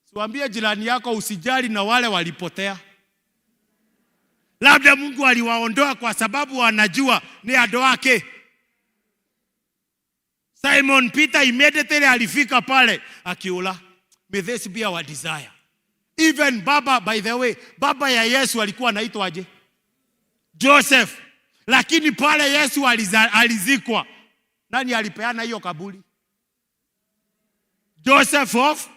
Siwambie jirani yako usijali na wale walipotea. Labda Mungu aliwaondoa kwa sababu wanajua ni andũ wake. Simon Peter immediately alifika pale akiula. May this be our desire. Even baba, by the way, baba ya Yesu alikuwa anaitwaje? Joseph. Lakini pale Yesu alizikwa, nani alipeana hiyo kaburi? Joseph of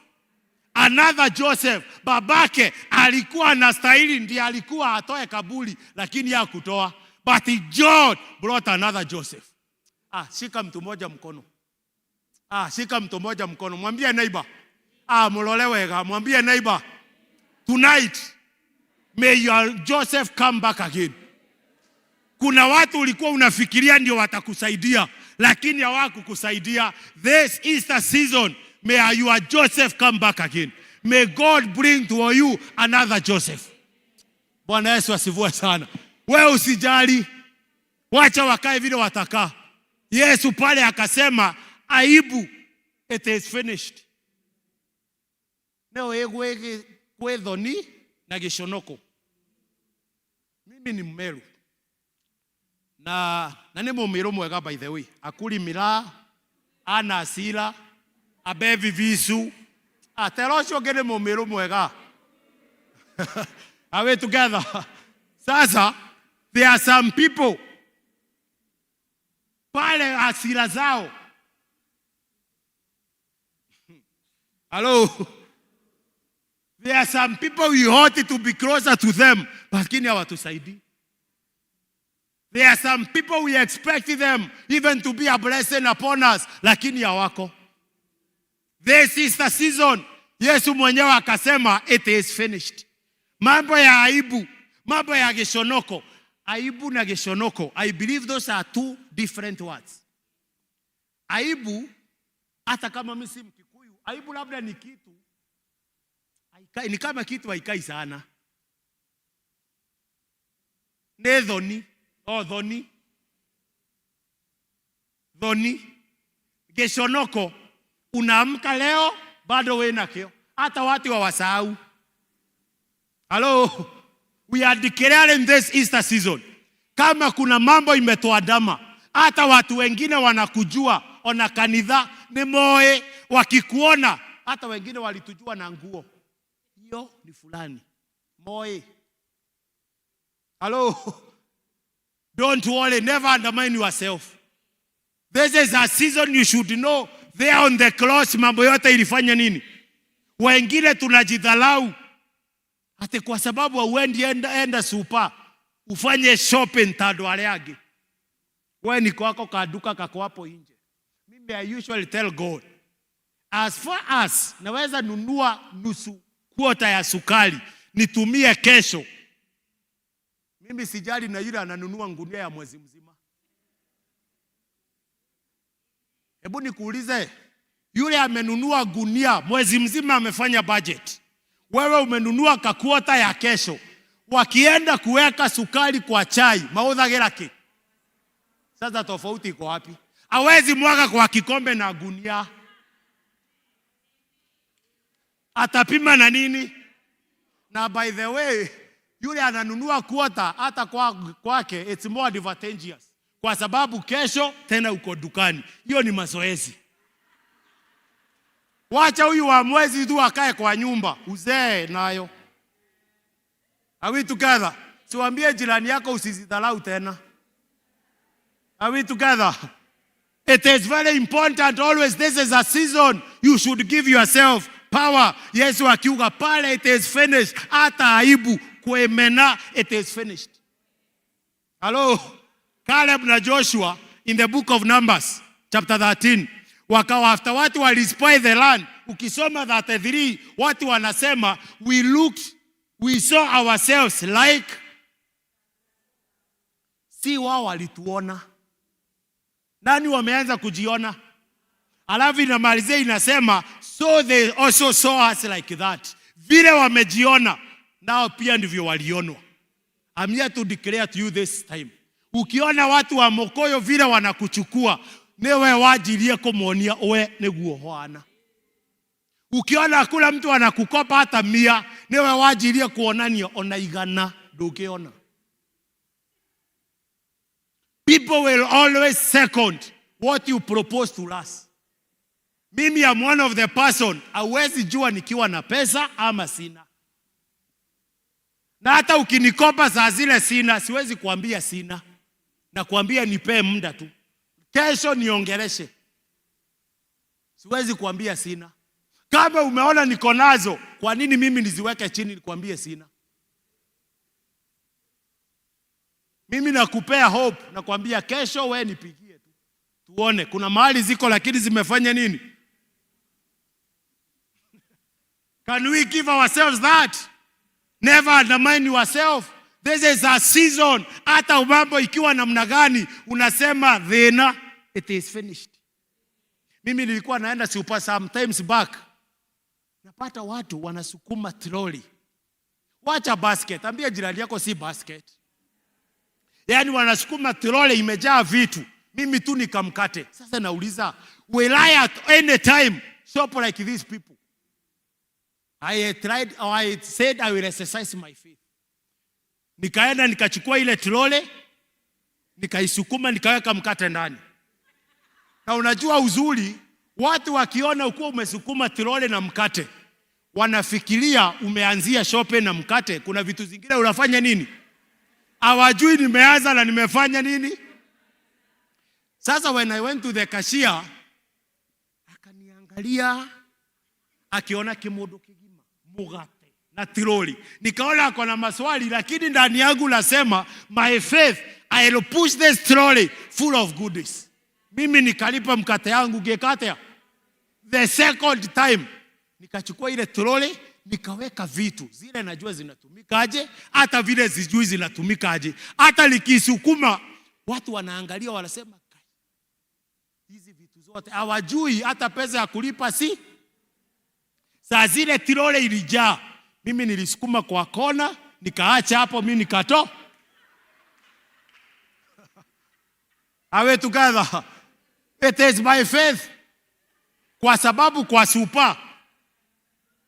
another Joseph. Babake alikuwa anastahili, ndiye alikuwa atoe kaburi, lakini hakutoa. But God brought another Joseph. Ah, shika mtu mmoja mkono. Ah, shika mtu mmoja mkono. Mwambie neighbor. Ah, mulole wega. Mwambie neighbor. Tonight, may your Joseph come back again. Kuna watu ulikuwa unafikiria ndio watakusaidia, lakini hawakukusaidia. This is the season. May your Joseph come back again. May God bring to you another Joseph. Bwana Yesu asifiwe sana. Wewe usijali, wacha wakae vile watakaa. Yesu pale akasema, aibu, it is finished. Leo ĩgwĩ kwĩ thoni na gĩconoko. Mimi ni Mmeru na nĩ mũmĩrũ mwega, by the way, akuli miraa ana hasira abevi visu atera ũcio ũngĩ nĩ mũmĩrũ mwega. Are we together? Sasa there are some people pale hasira zao. Hello. There are some people we ought to be closer to them, lakini hawatusaidii. There are some people we expect them even to be a blessing upon us, lakini hawako. This is the season. Yesu mwenyewe akasema it is finished. Mambo ya aibu, mambo ya gĩconoko. Aibu na gĩconoko, I believe those are two different words. Aibu, hata kama mimi si Mkikuyu, aibu labda ni kitu haikai, ni kama kitu haikai sana. Nĩ thoni, oh thoni. Thoni. Gĩconoko, unaamka leo bado we nakio, hata watu hawasahau. Hello, we are declaring this Easter season. Kama kuna mambo imetuandama, hata watu wengine wanakujua, ona kanitha ni moe, wakikuona, hata wengine walitujua na nguo hiyo ni fulani moe. Hello, don't worry, never undermine yourself. This is a season you should know. There on the cross mambo yote ilifanya nini? Wengine tunajidhalau ati kwa sababu hauendi enda super ufanye shopping ta andũ arĩa angĩ. We ni kwako kaduka kako hapo nje. Mimi I usually tell God, as far as naweza nunua nusu kuota ya sukari nitumie kesho, mimi sijali na yule ananunua ngunia ya mwezi mzima. Hebu nikuulize, yule amenunua gunia mwezi mzima amefanya budget, wewe umenunua kakuota ya kesho, wakienda kuweka sukari kwa chai maũthagĩra kĩ? Sasa tofauti iko wapi? Hawezi mwaga kwa kikombe na gunia. Atapima na nini? Na by the way, yule ananunua quarter hata kwake it's more advantageous, kwa sababu kesho tena uko dukani. Hiyo ni mazoezi. Wacha huyu wa mwezi tu akae kwa nyumba, uzee nayo. Are we together? Siwambie jirani yako usizidharau tena. Are we together? It is very important always. This is a season you should give yourself power. Yesu akiuga pale, "It is finished." Hata aibu kuemena, it is finished. Hello? Caleb na Joshua in the book of Numbers chapter 13 wakawa after watu walispy the land. Ukisoma 33, watu wanasema, "We looked, we saw ourselves like," si wao walituona. Nani wameanza kujiona? Alafu inamalizia inasema, "So they also saw us like that." Vile wamejiona, nao pia ndivyo walionwa. I'm here to declare to you this time. Ukiona watu wa Mokoyo vile wanakuchukua, niwe wajirie kumuonia we niguo hwana. Ukiona kula mtu anakukopa hata 100, niwe wajirie kuonania ona 100 ndũngĩona. People will always second what you propose to us. Mimi am one of the person, hauwezi jua nikiwa na pesa ama sina. Na hata ukinikopa saa zile sina, siwezi kuambia sina. Nakuambia nipee muda tu. Kesho niongeleshe. Siwezi kuambia sina. Kama umeona niko nazo, kwa nini mimi niziweke chini nikwambie sina? Mimi nakupea hope, nakwambia kesho we nipigie tu. Tuone kuna mahali ziko lakini zimefanya nini? Can we give ourselves that? Never undermine yourself. This is a season. Hata mambo ikiwa namna gani, unasema thina, it is finished. Mimi nilikuwa naenda super sometimes back. Napata watu wanasukuma trolley. Wacha basket. Ambia jirani yako si basket. Yaani wanasukuma trolley imejaa vitu. Mimi tu nikamkate. Sasa nauliza, will I at any time shop like these people? I tried, or I said I will exercise my faith. Nikaenda nikachukua ile trolley, nikaisukuma, nikaweka mkate ndani. Na unajua uzuri, watu wakiona ukuwa umesukuma trolley na mkate, wanafikiria umeanzia shopping na mkate. Kuna vitu zingine unafanya nini? Hawajui nimeanza na nimefanya nini. Sasa when I went to the cashier, akaniangalia akiona kimundu kigima mugate na tiroli. Nikaona ako na maswali, lakini ndani yangu nasema my faith, I will push this trolley full of goodies. Mimi nikalipa mkate yangu gekate. The second time nikachukua ile trolley nikaweka vitu zile najua zinatumikaje, hata vile sijui zinatumikaje, hata likisukuma watu wanaangalia wanasema, hizi vitu zote hawajui, hata pesa ya kulipa si. Saa zile tirole ilijaa, mimi nilisukuma kwa kona, nikaacha hapo, mimi nikato. Are we together? It is by faith. Kwa sababu kwa super,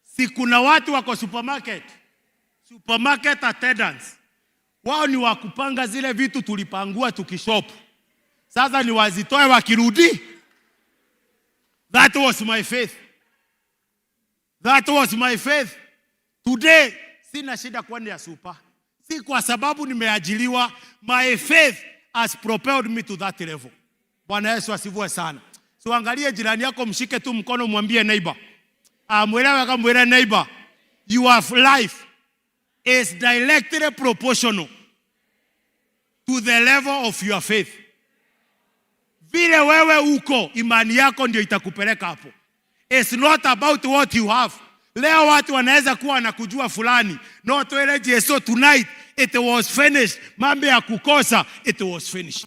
si kuna watu wako supermarket, supermarket attendants, wao ni wa kupanga zile vitu tulipangua tukishop. Sasa ni wazitoe wakirudi. That was my faith. That was my faith. Today sina shida kwenda ya super. Si kwa sababu nimeajiriwa. My faith has propelled me to that level. Bwana Yesu asifiwe sana. So angalie jirani yako, mshike tu mkono, mwambie neighbor. Amwelewe kama mwele neighbor. Your life is directly proportional to the level of your faith. Vile wewe uko, imani yako ndio itakupeleka hapo. It's not about what you have. Leo watu wanaweza kuwa wanakujua fulani. No, twele Jesu tonight it was finished. Mambo ya kukosa it was finished.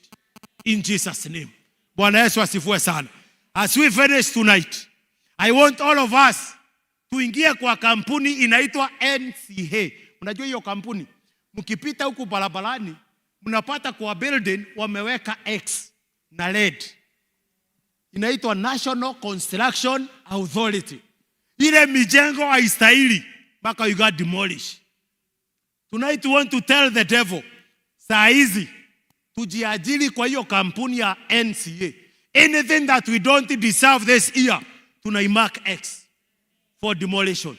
In Jesus name. Bwana Yesu asifiwe sana. As we finish tonight, I want all of us tuingie kwa kampuni inaitwa NCA. Unajua hiyo kampuni? Mkipita huku barabarani mnapata kwa building wameweka X na red. Inaitwa National Construction Authority. Ile mijengo haistahili mpaka you got demolish. Tonight we want to tell the devil, saa hizi tujiajiri kwa hiyo kampuni ya NCA. Anything that we don't deserve this year, tunaimark X for demolition.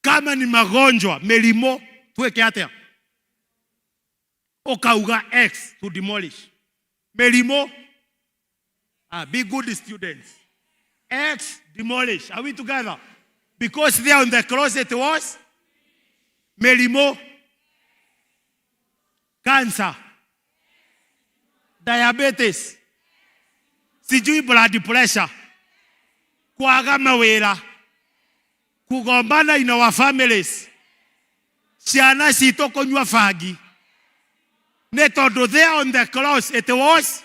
Kama ni magonjwa melimo, tuweke atia ukauga X to demolish. Melimo, ah, be good students. X demolish. Are we together? Because there on the cross it was melimo, cancer, diabetes, sijui blood pressure, kwaga mawĩra, kugombana in our families, ciana citũ kũnyua bangi, nĩ tondũ there on the cross it was.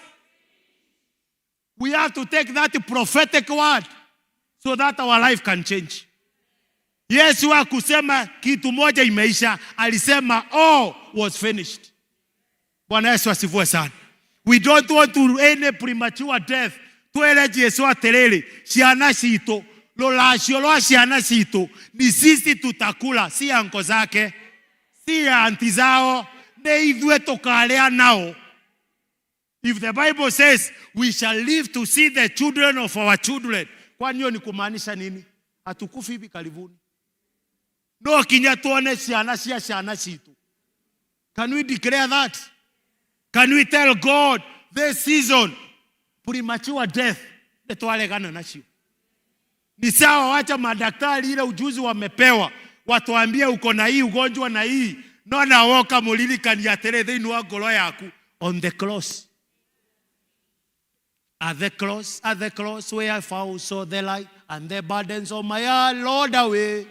We have to take that prophetic word so that our life can change. Yesu akusema kitu moja imeisha, alisema all was finished. Bwana Yesu asifiwe sana. We don't want to any premature death. Twere Jesu atiriri, ciana citũ, rũracio rwa ciana citũ ni sisi tutakula, si anko zake, si anti zao, nĩ ithuĩ tũkarĩa nao. If the Bible says we shall live to see the children of our children, kwani hiyo ni kumaanisha nini? Hatukufi hivi karibuni. No kinya tuone ciana cia ciana citũ. Can we declare that? Can we tell God this season premature death nĩ twaregana nacio? Ni sawa, wacha madaktari ile ujuzi wamepewa watuambie uko na hii ugonjwa na hii, no na woka muririkania atĩrĩ thĩinĩ wa ngoro yaku, on the cross, at the cross where I found saw the light and the burdens of my heart rolled away.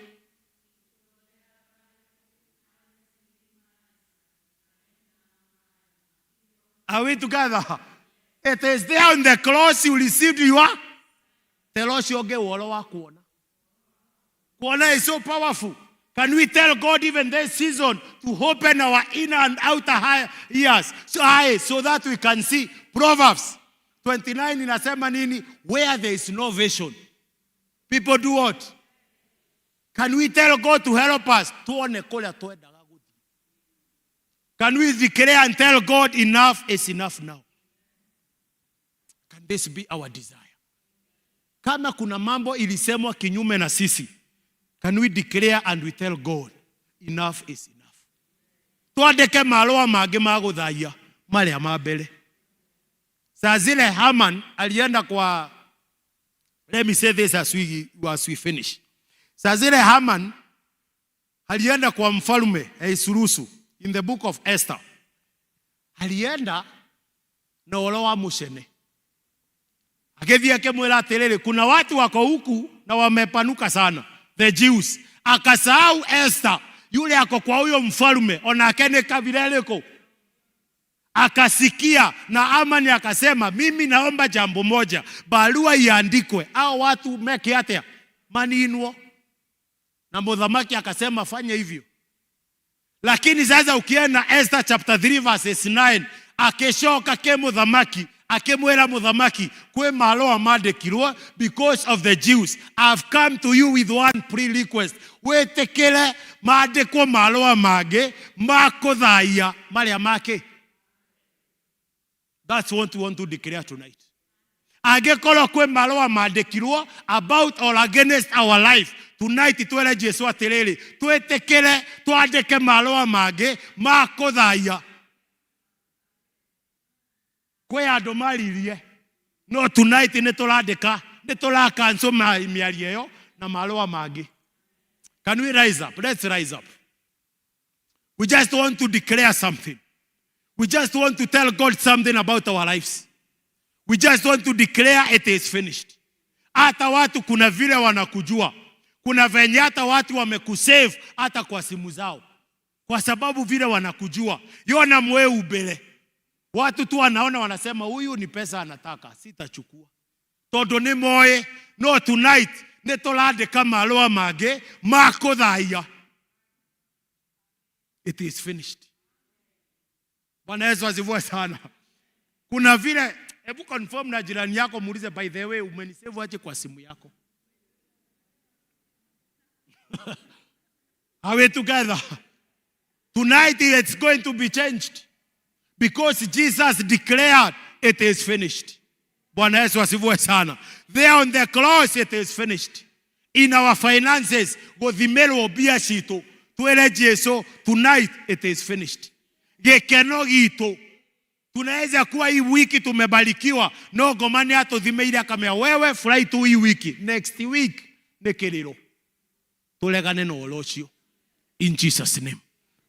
Are we together? It is there on the cross you received your telo ũcio ũngĩ ũhoro wa kuona. Kuona is so powerful. Can we tell God even this season to open our inner and outer ears, so, eyes, so that we can see? Proverbs 29 inasema nini? Where there is no vision, people do what? Can we tell God to help us? Tuone kũrĩa twendaga gũthiĩ. Can we declare and tell God enough is enough now? Can this be our desire? Kama kuna mambo ilisemwa kinyume na sisi, can we declare and we tell God enough is enough? Twandĩke marũa mangĩ ma gũthaia marĩa ma mbere. Saa zile Haman alienda kwa, let me say this as we finish. Saa zile Haman alienda kwa mfalme Ahasuerus in the book of Esther. Alienda na ũhoro wa mũcene. Agĩthiĩ akĩmwĩra atĩrĩrĩ, kuna watu wako huku na wamepanuka sana, the Jews. Akasahau Esther yule ako kwa huyo mfalme, onake nĩ kabila ĩrĩkũ. Akasikia na Amani akasema, mimi naomba jambo moja, barua iandikwe, hao watu meke atia maninwo. Na muthamaki akasema fanya hivyo. Lakini sasa ukienda Esther chapter 3 verses 9, akĩcoka ke muthamaki akĩmwĩra muthamaki kwĩ marũa mandĩkirwo because of the Jews. I've come to you with one pre-request, wĩtĩkĩre mandĩkwo marũa mangĩ ma kũthaia marĩa make. That's what we want to declare tonight. Angĩkorwo kwĩ marũa mandĩkirwo about or against our life tonight, twĩre Jesu atĩrĩrĩ, twĩtĩkĩre twandĩke marũa mangĩ ma kũthaia. Kwĩ andũ maririe, no tonight nĩ tũrandĩka, nĩ tũracancel mĩario ĩyo na marũa mangĩ. Can we rise up? Let's rise up. We just want to declare something. We just want to tell God something about our lives. We just want to declare it is finished. Hata watu kuna vile wanakujua, kuna venye hata watu wamekusave hata kwa simu zao, kwa sababu vile wanakujua. Yona mwe ubele, watu tu wanaona wanasema huyu ni pesa anataka, sitachukua tondu nĩ moĩ. No tonight nĩ tũrandĩka marũa mangĩ ma kũthaia. It is finished. Bwana Yesu asifiwe sana. Kuna vile, hebu confirm na jirani yako, muulize, by the way, umenisave aje kwa simu yako? Are we together? Tonight it's going to be changed because Jesus declared it is finished. Bwana Yesu asifiwe sana. There on the cross it is finished. In our finances, guthimirwo mbia citu twire Jesu, tonight it is finished. Gikeno gitu tunaweza kuwa hii wiki tumebarikiwa, no ngoma nĩ atũthimeire akamea wewe furahi tu hii wiki, next week nĩ kĩrĩro turegane na ũhoro ũcio in Jesus name.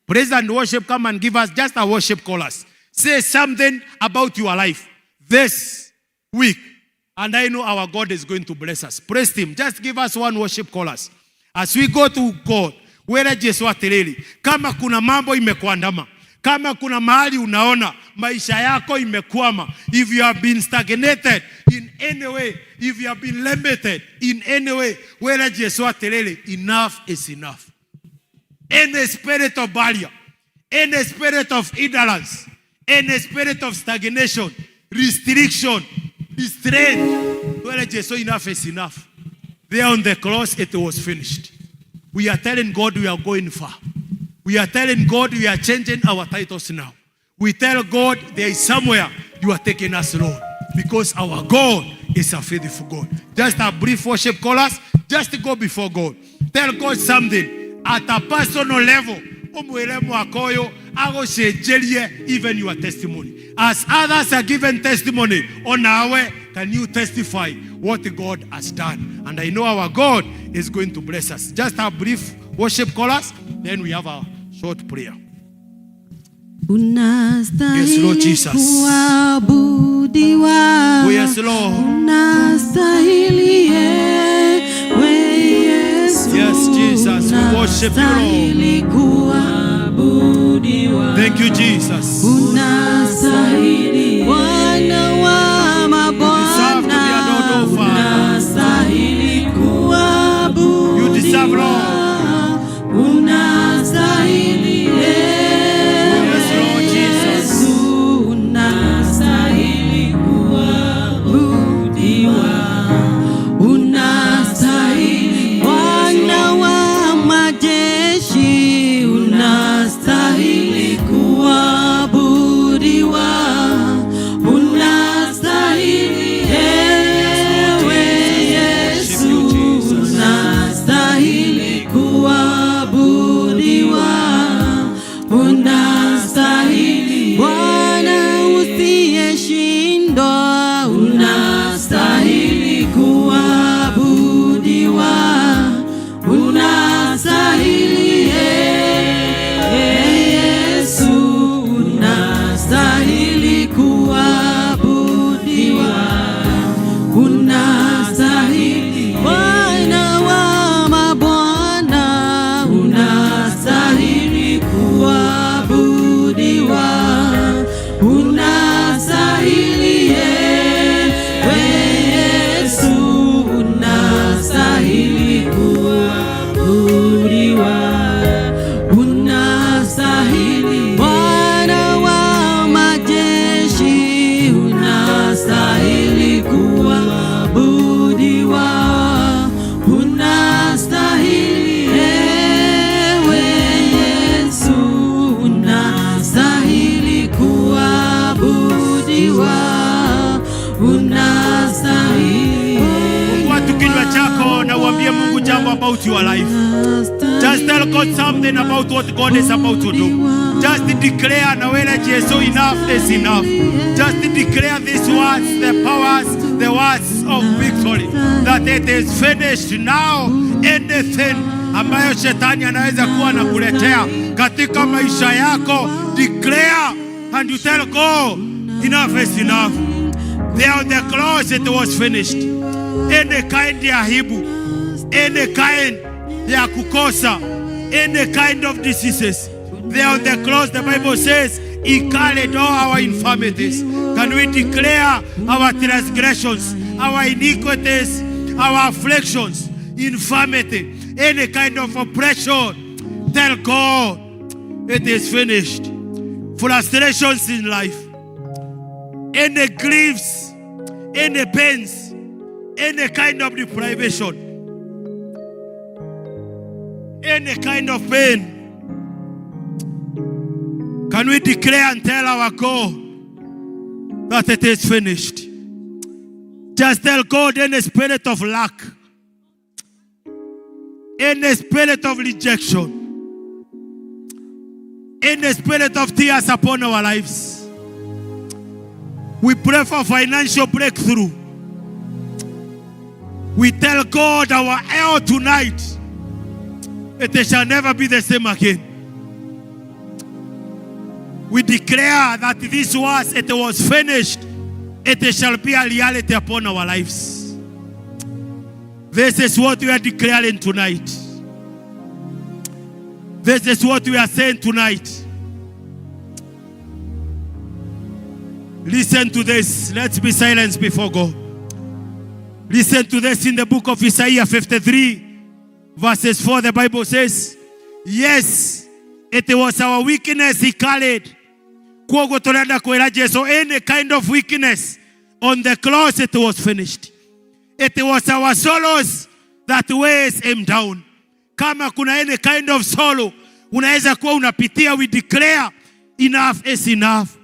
Praise and worship, come and give us just a worship chorus. Say something about your life this week. And I know our God is going to bless us. Praise him. Just give us one worship chorus. As we go to God, were Jesu atiriri, kama kuna mambo imekuandama, kama kuna mahali unaona maisha yako imekwama, if you have been stagnated in any way, if you have been limited in any way, were Jesu atiriri, enough is enough. Any spirit of barrier, any spirit of hindrance, any spirit of stagnation, restriction, restraint, where Jesu, enough is enough. There on the cross, it was finished. We are telling God we are going far. We are telling God we are changing our titles now. We tell God there is somewhere you are taking us, Lord, because our God is a faithful God. Just a brief worship chorus, just to go before God. Tell God something at a personal level. Umwire mwaka ũyũ agũcenjerie even your testimony. As others are given testimony, onawe can you testify what God has done? And I know our God is going to bless us. Just a brief worship chorus, then we have a short prayer.
Unastahili
Yes, Lord Jesus.
Kuabudiwa.
Oh, yes, Lord.
Unastahili ewe Yesu.
Yes, Jesus, we worship you, Lord.
Unastahili kuabudiwa.
Thank you, Jesus.
Unastahili Bwana wa mabwana.
Deserve to be adored, oh Father.
Unastahili kuabudiwa.
You deserve, Lord.
Unastahili
Yes, Lord Jesus.
Yesu, unastahili kuabudiwa. Unastahili Bwana wa majeshi, unastahili kuabudiwa. Unastahili ewe Yesu, unastahili kuabudiwa. Unastahili Bwana usiyeshindwa, unastahili kuabudiwa. Unastahili Yesu, unastahili kuabudiwa. Unastahili Bwana wa mabwana, unastahili kuabudiwa. Unastahili ewe Yesu, unastahili kuabudiwa. Unastahili Bwana wa majeshi, unastahili kuabudiwa. Unastahili ewe Yesu, unastahili kuabudiwa. Unastahili.
Fungua tu kinywa chako na uambie Mungu jambo about your life. Just tell God something about what God is about to do. Just declare na wele Jesu, enough is enough. Just declare these words, the powers, the words of victory, that it is finished now. Anything ambayo shetani anaweza kuwa anakuletea katika maisha yako, declare and you tell God, enough is enough. There on the cross it was finished. Any kind ya aibu, any kind ya kukosa, any kind of diseases. There on the cross, the Bible says, He carried all our infirmities. Can we declare our transgressions, our iniquities, our afflictions, infirmity, any kind of oppression? Tell God it is finished. Frustrations in life, any griefs, any pains, any kind of deprivation. Any kind of pain. Can we declare and tell our God that it is finished? Just tell God any spirit of lack, any spirit of rejection, any spirit of tears upon our lives. We pray for financial breakthrough. We tell God our hell tonight, it shall never be the same again. We declare that this was, it was finished. It shall be a reality upon our lives. This is what we are declaring tonight. This is what we are saying tonight. Listen to this. Let's be silent before God. Listen to this in the book of Isaiah 53, verses 4. The Bible says, yes, it was our weakness he carried. Kwoguo turenda kwira Jesu, any kind of weakness on the cross, it was finished. It was our sorrows that weighs him down. Kama kuna any kind of sorrow unaweza kuwa unapitia, we declare enough is enough.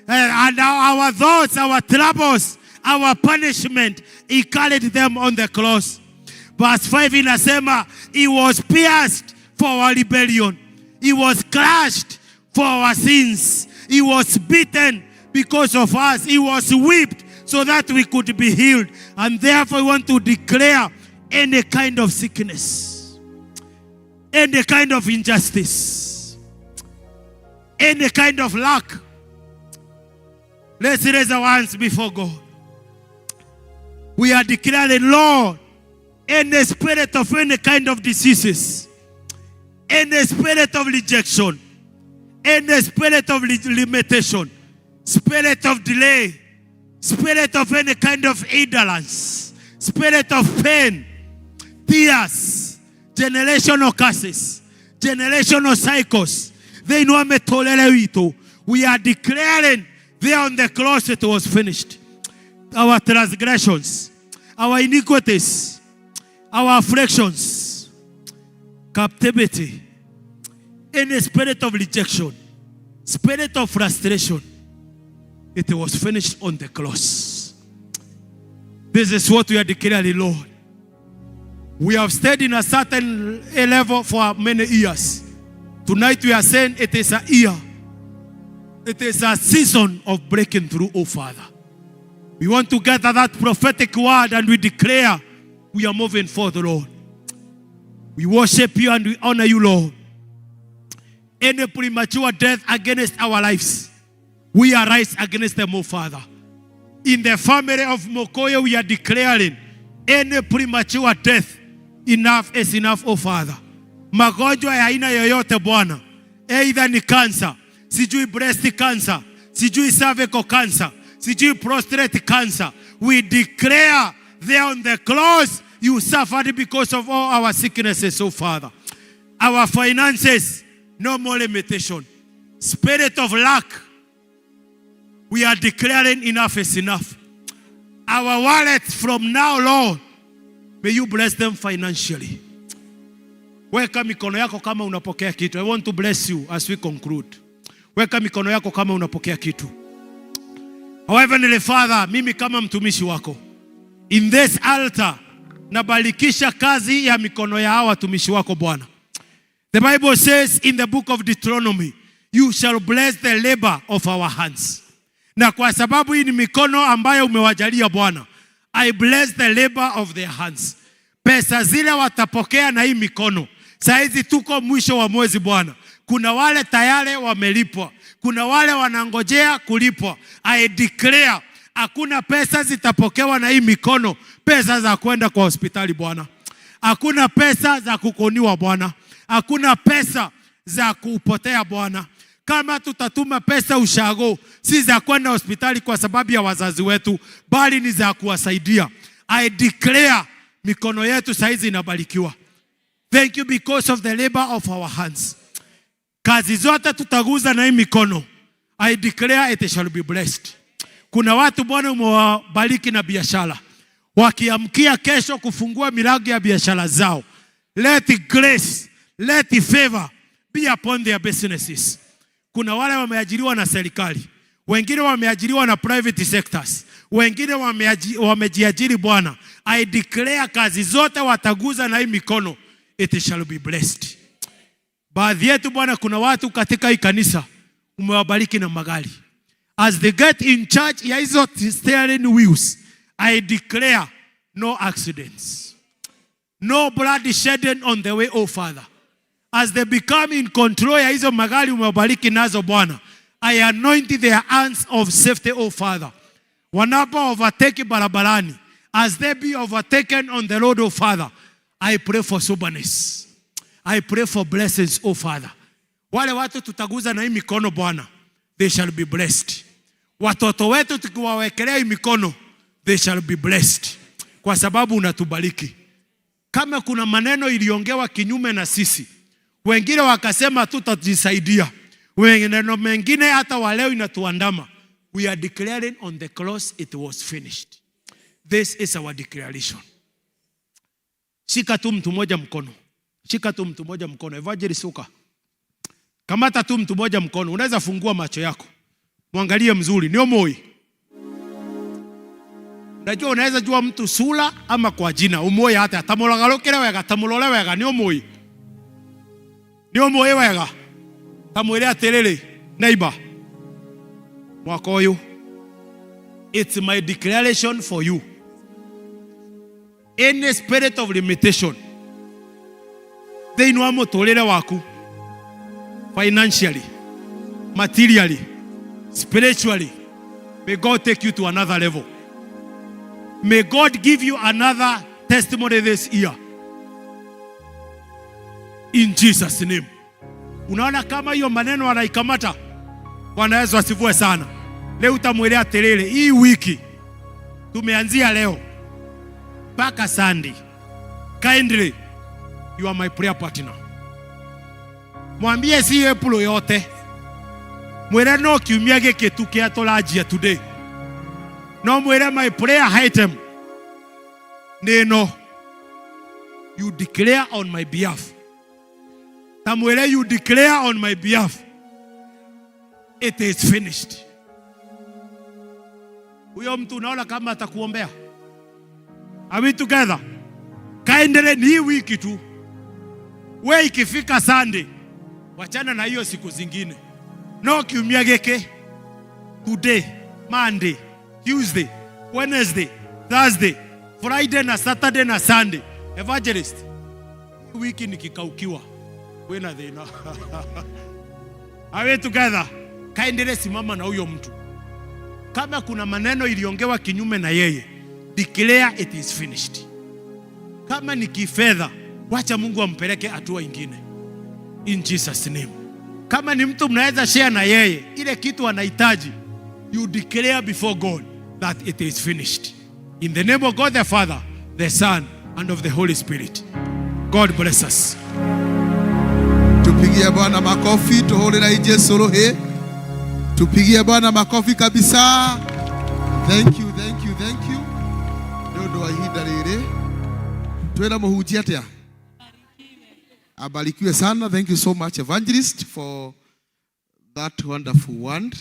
And our thoughts, our troubles, our punishment, he carried them on the cross. Verse 5 inasema, he was pierced for our rebellion. He was crushed for our sins. He was beaten because of us. He was whipped so that we could be healed. And therefore we want to declare any kind of sickness, any kind of injustice, any kind of lack. Let's raise our hands before God. We are declaring, Lord, any spirit of any kind of diseases, any spirit of rejection, any spirit of limitation, spirit of delay, spirit of any kind of indolence, spirit of pain, tears, generational curses, generational cycles. They know me tolere witũ. We are declaring there on the cross it was finished. Our transgressions, our iniquities, our afflictions, captivity, any spirit of rejection, spirit of frustration, it was finished on the cross. This is what we are declaring, Lord. We have stayed in a certain level for many years. Tonight we are saying it is a year. It is a season of breaking through, oh Father. We want to gather that prophetic word and we declare we are moving forward, Lord. We worship you and we honor you, Lord. Any premature death against our lives, we arise against them, oh Father. In the family of Mokoyo, we are declaring any premature death, enough is enough, oh Father. Magonjwa ya aina yoyote Bwana, either ni cancer, sijui breast cancer, sijui cervical cancer, sijui prostate cancer. We declare there on the cross, you suffered because of all our sicknesses, oh Father. Our finances, no more limitation. Spirit of lack, we are declaring enough is enough. Our wallets from now, Lord, may you bless them financially. Weka mikono yako kama unapokea kitu. I want to bless you as we conclude. Weka mikono yako kama unapokea kitu. Our Heavenly Father, mimi kama mtumishi wako, in this altar nabarikisha kazi ya mikono ya hawa watumishi wako Bwana. The Bible says in the book of Deuteronomy, you shall bless the labor of our hands. Na kwa sababu hii ni mikono ambayo umewajalia Bwana, I bless the labor of their hands. Pesa zile watapokea na hii mikono. Saizi tuko mwisho wa mwezi Bwana, kuna wale tayari wamelipwa, kuna wale wanangojea kulipwa. I declare hakuna pesa zitapokewa na hii mikono, pesa za kwenda kwa hospitali Bwana. Hakuna pesa za kukoniwa Bwana, hakuna pesa za kupotea Bwana. Kama tutatuma pesa ushago, si za kwenda hospitali kwa sababu ya wazazi wetu, bali ni za kuwasaidia. I declare mikono yetu saizi inabarikiwa. Thank you because of the labor of our hands. Kazi zote tutaguza na hii mikono. I declare it shall be blessed. Kuna watu Bwana umewabariki na biashara, wakiamkia kesho kufungua milango ya biashara zao. Let grace, Let the favor be upon their businesses. Kuna wale wameajiriwa na serikali, wengine wameajiriwa na private sectors, wengine wamejiajiri. Bwana, I declare kazi zote wataguza na hii mikono, it shall be blessed. Baadhi yetu Bwana, kuna watu katika hii kanisa umewabariki na magari. As they get in charge ya hizo steering wheels, I declare no accidents, no blood shedding on the way, oh Father. As they become in control ya hizo magari umewabariki nazo Bwana, I anoint their hands of safety, oh Father. Wanapo overtake barabarani, as they be overtaken on the road, oh Father, I pray for soberness. I pray for blessings, oh Father. Wale watu tutaguza na hii mikono Bwana, they shall be blessed. Watoto wetu tukiwawekelea hii mikono, they shall be blessed, kwa sababu unatubariki. Kama kuna maneno iliongewa kinyume na sisi, wengine wakasema tutajisaidia, maneno mengine hata wa leo inatuandama. We are declaring on the cross it was finished. This is our declaration. Shika tu mtu mmoja mkono, shika tu mtu mmoja mkono. Evangelist Suka, kamata tu mtu mmoja mkono. Unaweza fungua macho yako, mwangalie mzuri, nio moi. Unajua, unaweza jua mtu sura ama kwa jina, umoi hata tamũragarũkĩre wega, tamũrore wega, nĩ ũmũĩ, nĩ ũmũĩ wega, tamwĩre atĩrĩrĩ, neighbor, mwaka ũyũ, it's my declaration for you. Any spirit of limitation thĩinĩ wa mũtũrĩre waku, financially, materially, spiritually, may God take you to another level. May God give you another testimony this year. In Jesus name. Unaona kama hiyo maneno anaikamata. Bwana Yesu asivue sana. Leo utamwelea atiriri, hii wiki tumeanzia leo mpaka Sunday. Kindly, you are my prayer partner. Mwambie si April yote. Mwire no kiumia giki tu kia tũranjia today. No mwire my prayer item nĩ ĩno. You declare on my behalf. Ta mwire you declare on my behalf. It is finished. Huyo mtu unaona kama atakuombea? Are we together? Kaendele ni hii wiki tu. We ikifika Sunday, wachana na hiyo siku zingine. No kiumia giki. Today, Monday, Tuesday, Wednesday, Thursday, Friday na Saturday na Sunday. Evangelist, hii wiki nikikaukiwa, we na thina. Are we together? Kaendele simama na huyo mtu. Kama kuna maneno iliongewa kinyume na yeye, declare it is finished. Kama ni kifedha, wacha Mungu ampeleke hatua ingine. In Jesus name. Kama ni mtu mnaweza share na yeye ile kitu anahitaji, you declare before God that it is finished. In the name of God the Father, the Son, and of the Holy Spirit. God bless us.
Tupigie Bwana makofi, tuhurĩrai Jesu rũhĩ. Tupigie Bwana makofi kabisa. Thank you, thank you, thank you. Nĩ ũndũ wa ihinda rĩrĩ. Twĩna mũhunjia atĩa? Abarikiwe sana. Thank you so much, Evangelist, for that wonderful word.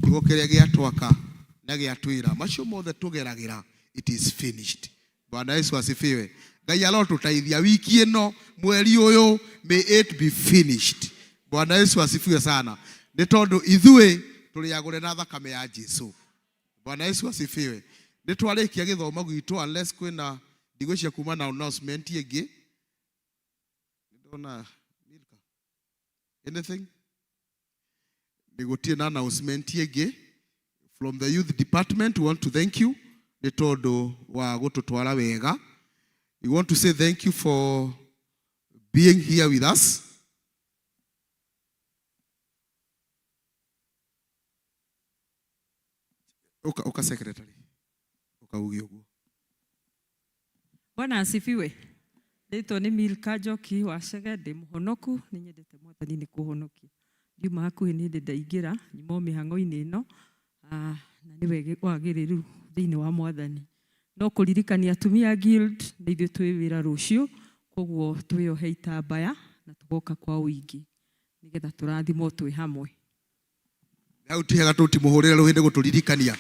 Kiugo kĩrĩa gĩatwaka na gĩatwĩra macio mothe tũgeragĩra, it is finished. Bwana Yesu asifiwe. Ngai arotũteithia wiki ĩno, mweri ũyũ, may it be finished. Bwana Yesu asifiwe sana. Nĩ tondũ ithuĩ tũrĩ agũre na thakame ya Jesu. Bwana Yesu asifiwe. Nĩ twarĩkia gĩthomo gitũ, unless kwĩna ndigwĩcia kuma na announcement ĩngĩ. Ndona Milka. Anything? Nĩgũtirĩ na announcement ĩngĩ. From the youth department, we want to thank you nĩ tondũ wa gũtũtwara wega. We want to say thank you for being here with us. Uka, uka secretary. Uka uge ũguo.
Bwana asifiwe. Rĩtwa nĩ Milka Njoki wa Chege, ndĩ mũhonoku, nĩ nyendete Mwathani nĩ kũhonokia. Ndiuma hakuhĩ nĩ ndĩ ndaingĩra, nyuma o mĩhang'o-inĩ ĩno, na nĩ wega wagĩrĩru thĩinĩ wa Mwathani. No kũririkania atumia guild, nĩ ithuĩ twĩ wĩra rũciũ, koguo twĩohe itambaya, Na tũgoka kwa ũingĩ nĩgetha tũrathimwo twĩ hamwe.
Hau ti hega tũtimũhũrĩre rũhĩ nĩ gũtũririkania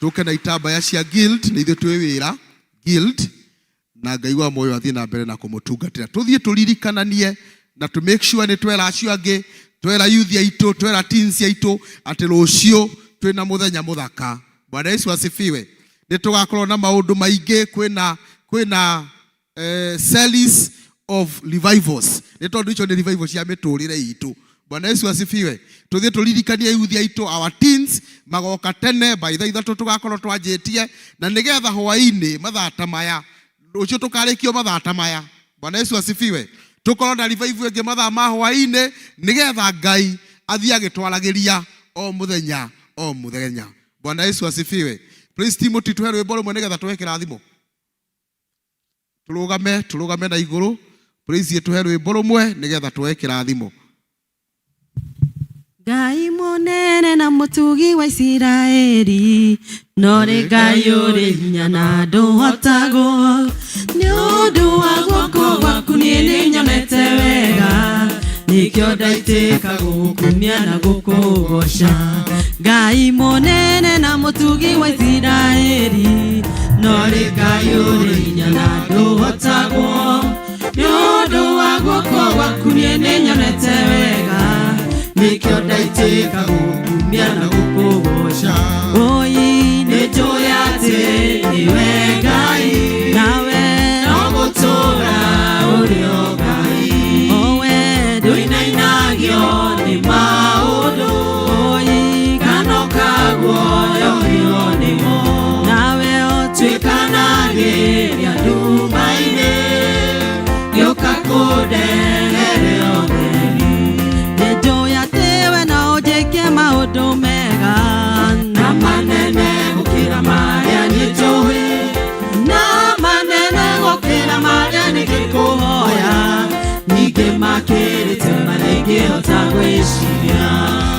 tũke na itambaya cia guild nĩ ithuĩ twĩ wĩra guild na Ngai wa muoyo athiĩ na mbere na kũmũtungatĩra. Tũthiĩ tũririkananie na tũ make sure nĩ twera acio angĩ, twera youth aitũ, twera teens aitũ atĩ rũciũ twĩna mũthenya mũthaka. Bwana Yesu asifiwe. Nĩ tũgakorwo na maũndũ maingĩ, kwĩna kwĩna series of revivals nĩ tondũ icio nĩ revival cia mĩtũrĩre itũ. Bwana Yesu asifiwe. Tũthiĩ tũririkanie youth aitũ, our teens magoka tene by thaa 3 tũgakorwo twanjĩtie, na nĩgetha hwaĩ-inĩ mathaa ta maya rũciũ tũkarĩkio mathaa ta maya. Bwana Yesu asifiwe. Tũkorwo na revival ĩngĩ mathaa ma hwaĩ-inĩ nĩgetha Ngai athiĩ agĩtwaragĩria o mũthenya o mũthenya. Bwana Yesu asifiwe. Praise Timothy, tũhe rwĩmbo rũmwe nĩgetha tũhe kĩrathimo. Tũrũgame, tũrũgame na igũrũ. Praise, tũhe rwĩmbo rũmwe nĩgetha tũhe kĩrathimo.
Ngai mũnene na mũtugi wa Isiraeli, no rĩ Ngai ũrĩ hinya na ndũhotagwo. Nĩ ũndũ wa guoko gwaku niĩ nĩnyonete wega, nĩkĩo ndaitĩka gũgũkumia na gũkũgoca. Ngai mũnene na mũtugi wa Isiraeli, no rĩ Ngai ũrĩ hinya na ndũhotagwo. Nĩ ũndũ wa guoko gwaku niĩ nĩnyonete wega, nĩkĩo ndaitĩka gũgũkumia na gũkũgoca. Oi, nĩnjũĩ atĩ nĩwe Ngai, nawe no gũtũũra ũrĩ o Ngai. Owe ndũinainagio nĩ maũndũ, oi, kana ũkaguoyohio nĩmo. Nawe ũtuĩkanagĩria nduma-inĩ, gĩũka kũndehere ũtheri. Nĩnjũĩ atĩ we no ũnjĩke maũndũ mega na manene gũkĩra marĩa niĩ njũĩ, na manene gũkĩra marĩa nĩngĩkũhoya, ningĩ makĩrĩte marĩa ingĩhota gwĩciria.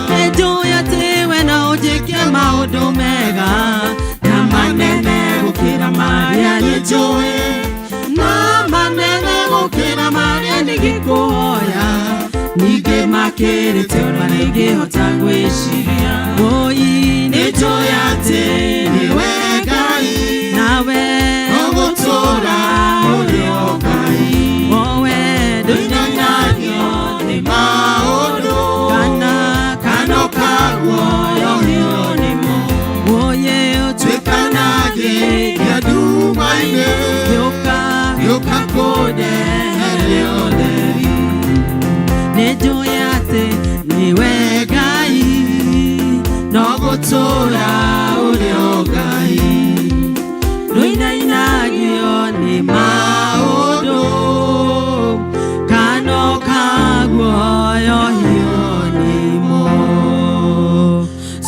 Nĩnjũĩ atĩ we no ũnjĩke maũndũ mega na manene gũkĩra marĩa niĩ njũĩ, na manene gũkĩra marĩa nĩngĩkũhoya, ningĩ makĩrĩte marĩa ingĩhota gwĩciria. Oi, nĩnjũĩ atĩ nĩwe Ngai, nawe no gũtũũra ũrĩ o Ngai. Owe ndũinainagio nĩ maũndũ, kana kana ũkaguoyohio nĩmo. Oye, ũtuĩkanagĩria nduma-inĩ, gĩũka gĩũka kũndehere ũtheri. Nĩnjũĩ atĩ nĩwe Ngai, no gũtũũra ũrĩ o Ngai. Ndũinainagio nĩ maũndũ, kana ũkaguoyohio nĩmo.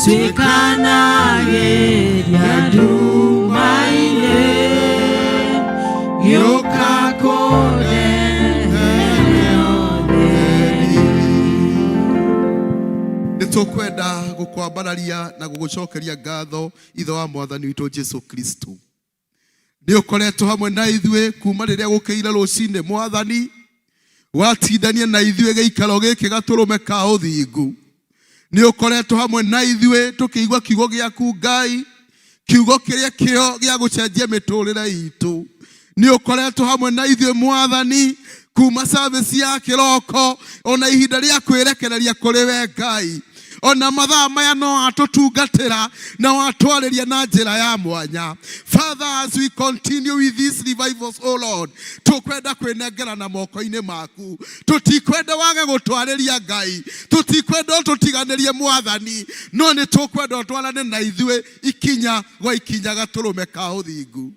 Tuĩkanagĩria nduma-inĩ, gĩũka kũndehere ũtheri.
Nĩ tũkwenda gũkwambararia na gũgũcokeria ngatho, ithe wa mwathani witũ Jesu Kristo. Nĩ ũkoretwo hamwe na ithuĩ kuma rĩrĩa gũkĩire rũcinĩ. Mwathani, watindania na ithuĩ gĩikaro gĩkĩ gatũrũme ka ũthingu. Nĩ ũkoretwo hamwe na ithuĩ tũkĩigua kiugo gĩaku Ngai, kiugo kĩrĩa kĩo gĩa gũcenjia mĩtũrĩre itũ. Nĩ ũkoretwo hamwe na ithuĩ Mwathani kuma service ya kĩroko, ona ihinda rĩa kwĩrekereria kũrĩ we Ngai, ona mathaa maya no atũtungatĩra na watwarĩria na njĩra ya mwanya. Father, as we continue with these revivals, oh Lord, tũkwenda kwĩnengera na moko-inĩ maku. Tũtikwenda wage gũtwarĩria Ngai, tũtikwenda ũtũtiganĩrie Mwathani, no nĩ tũkwenda ũtwarane na ithuĩ ikinya gwa ikinya gatũrũme ka ũthingu.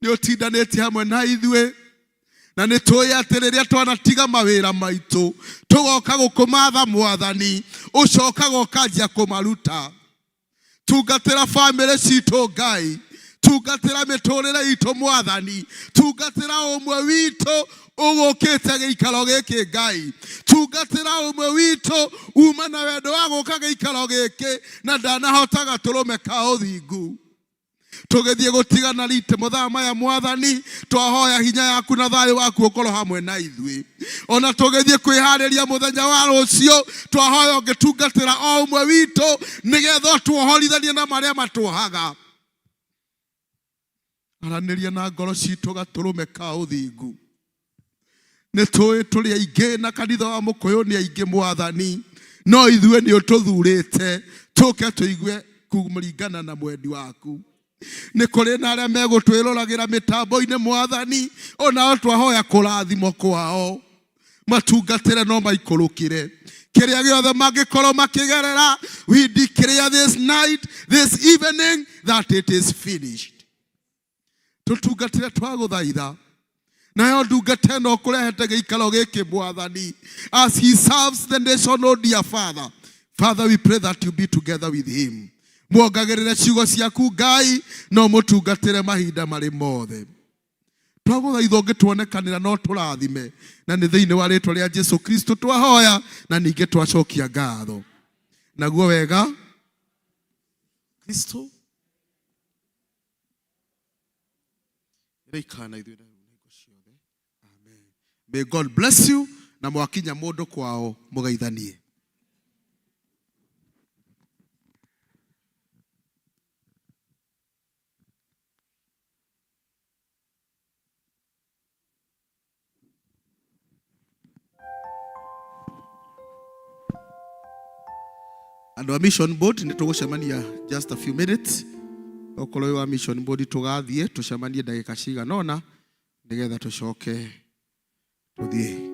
Nĩ ũtindanĩtie hamwe na ithuĩ, na nĩ tũĩ atĩ rĩrĩa twanatiga mawĩra maitũ tũgoka gũkũmatha Mwathani, ũcokaga ũkanjia kũmaruta. Tungatĩra bamĩrĩ citũ Ngai, tungatĩra mĩtũrĩre itũ Mwathani, tungatĩra ũmwe witũ ũgũkĩte gĩikaro gĩkĩ Ngai, tungatĩra ũmwe witũ uma na wendo wa gũka gĩikaro gĩkĩ na ndanahota gatũrũme ka ũthingu. Tũgĩthiĩ gũtigana rite mathaa maya mwathani, twahoya hinya yaku na thayũ waku ũkorwo hamwe na ithuĩ. Ona tũgĩthiĩ kwĩharĩria mũthenya wa rũciũ, twahoya ũngĩtungatĩra o ũmwe witũ nĩgetha ũtuohorithanie na marĩa matuohaga. Aranĩria na ngoro citũ gatũrũme ka ũthingu. Nĩ tũĩ tũrĩ aingĩ na kanitha wa mũkũyũ nĩ aingĩ mwathani, no ithuĩ nĩ ũtũthurĩte tũke tũigue kũringana na mwendi waku. Nĩ kũrĩ na arĩa megũtwĩroragĩra mĩtambo-inĩ mwathani, onao twahoya kũrathimwo kwao, matungatĩre no maikũrũkĩre kĩrĩa gĩothe mangĩkorwo makĩgerera. We declare this night, this evening, that it is finished. Tũtungatĩre twagũthaitha, nayo ndungata ĩno ũkũrehete gĩikaro gĩkĩ mwathani, as he serves the nation, oh dear Father, Father, we pray that you be together with him. Muongagĩrĩre ciugo ciaku Ngai, no mũtungatĩre mahinda marĩ mothe. Twagũthaitha ũngĩtuonekanĩra no tũrathime, na nĩ thĩinĩ wa rĩtwa rĩa Jesu Kristo twahoya na ningĩ twacokia ngatho. Naguo wega Kristo ĩroikara na ithuĩ na hingo ciothe. Amen. May God bless you, na mwakinya mũndũ kwao mũgeithanie. Andũ a mission board nĩ tũgũcemania just a few minutes. Okorwo wĩ wa mission board, tũgathiĩ tũcemanie ndagĩka cigana ũna nĩgetha tũcoke tũthiĩ.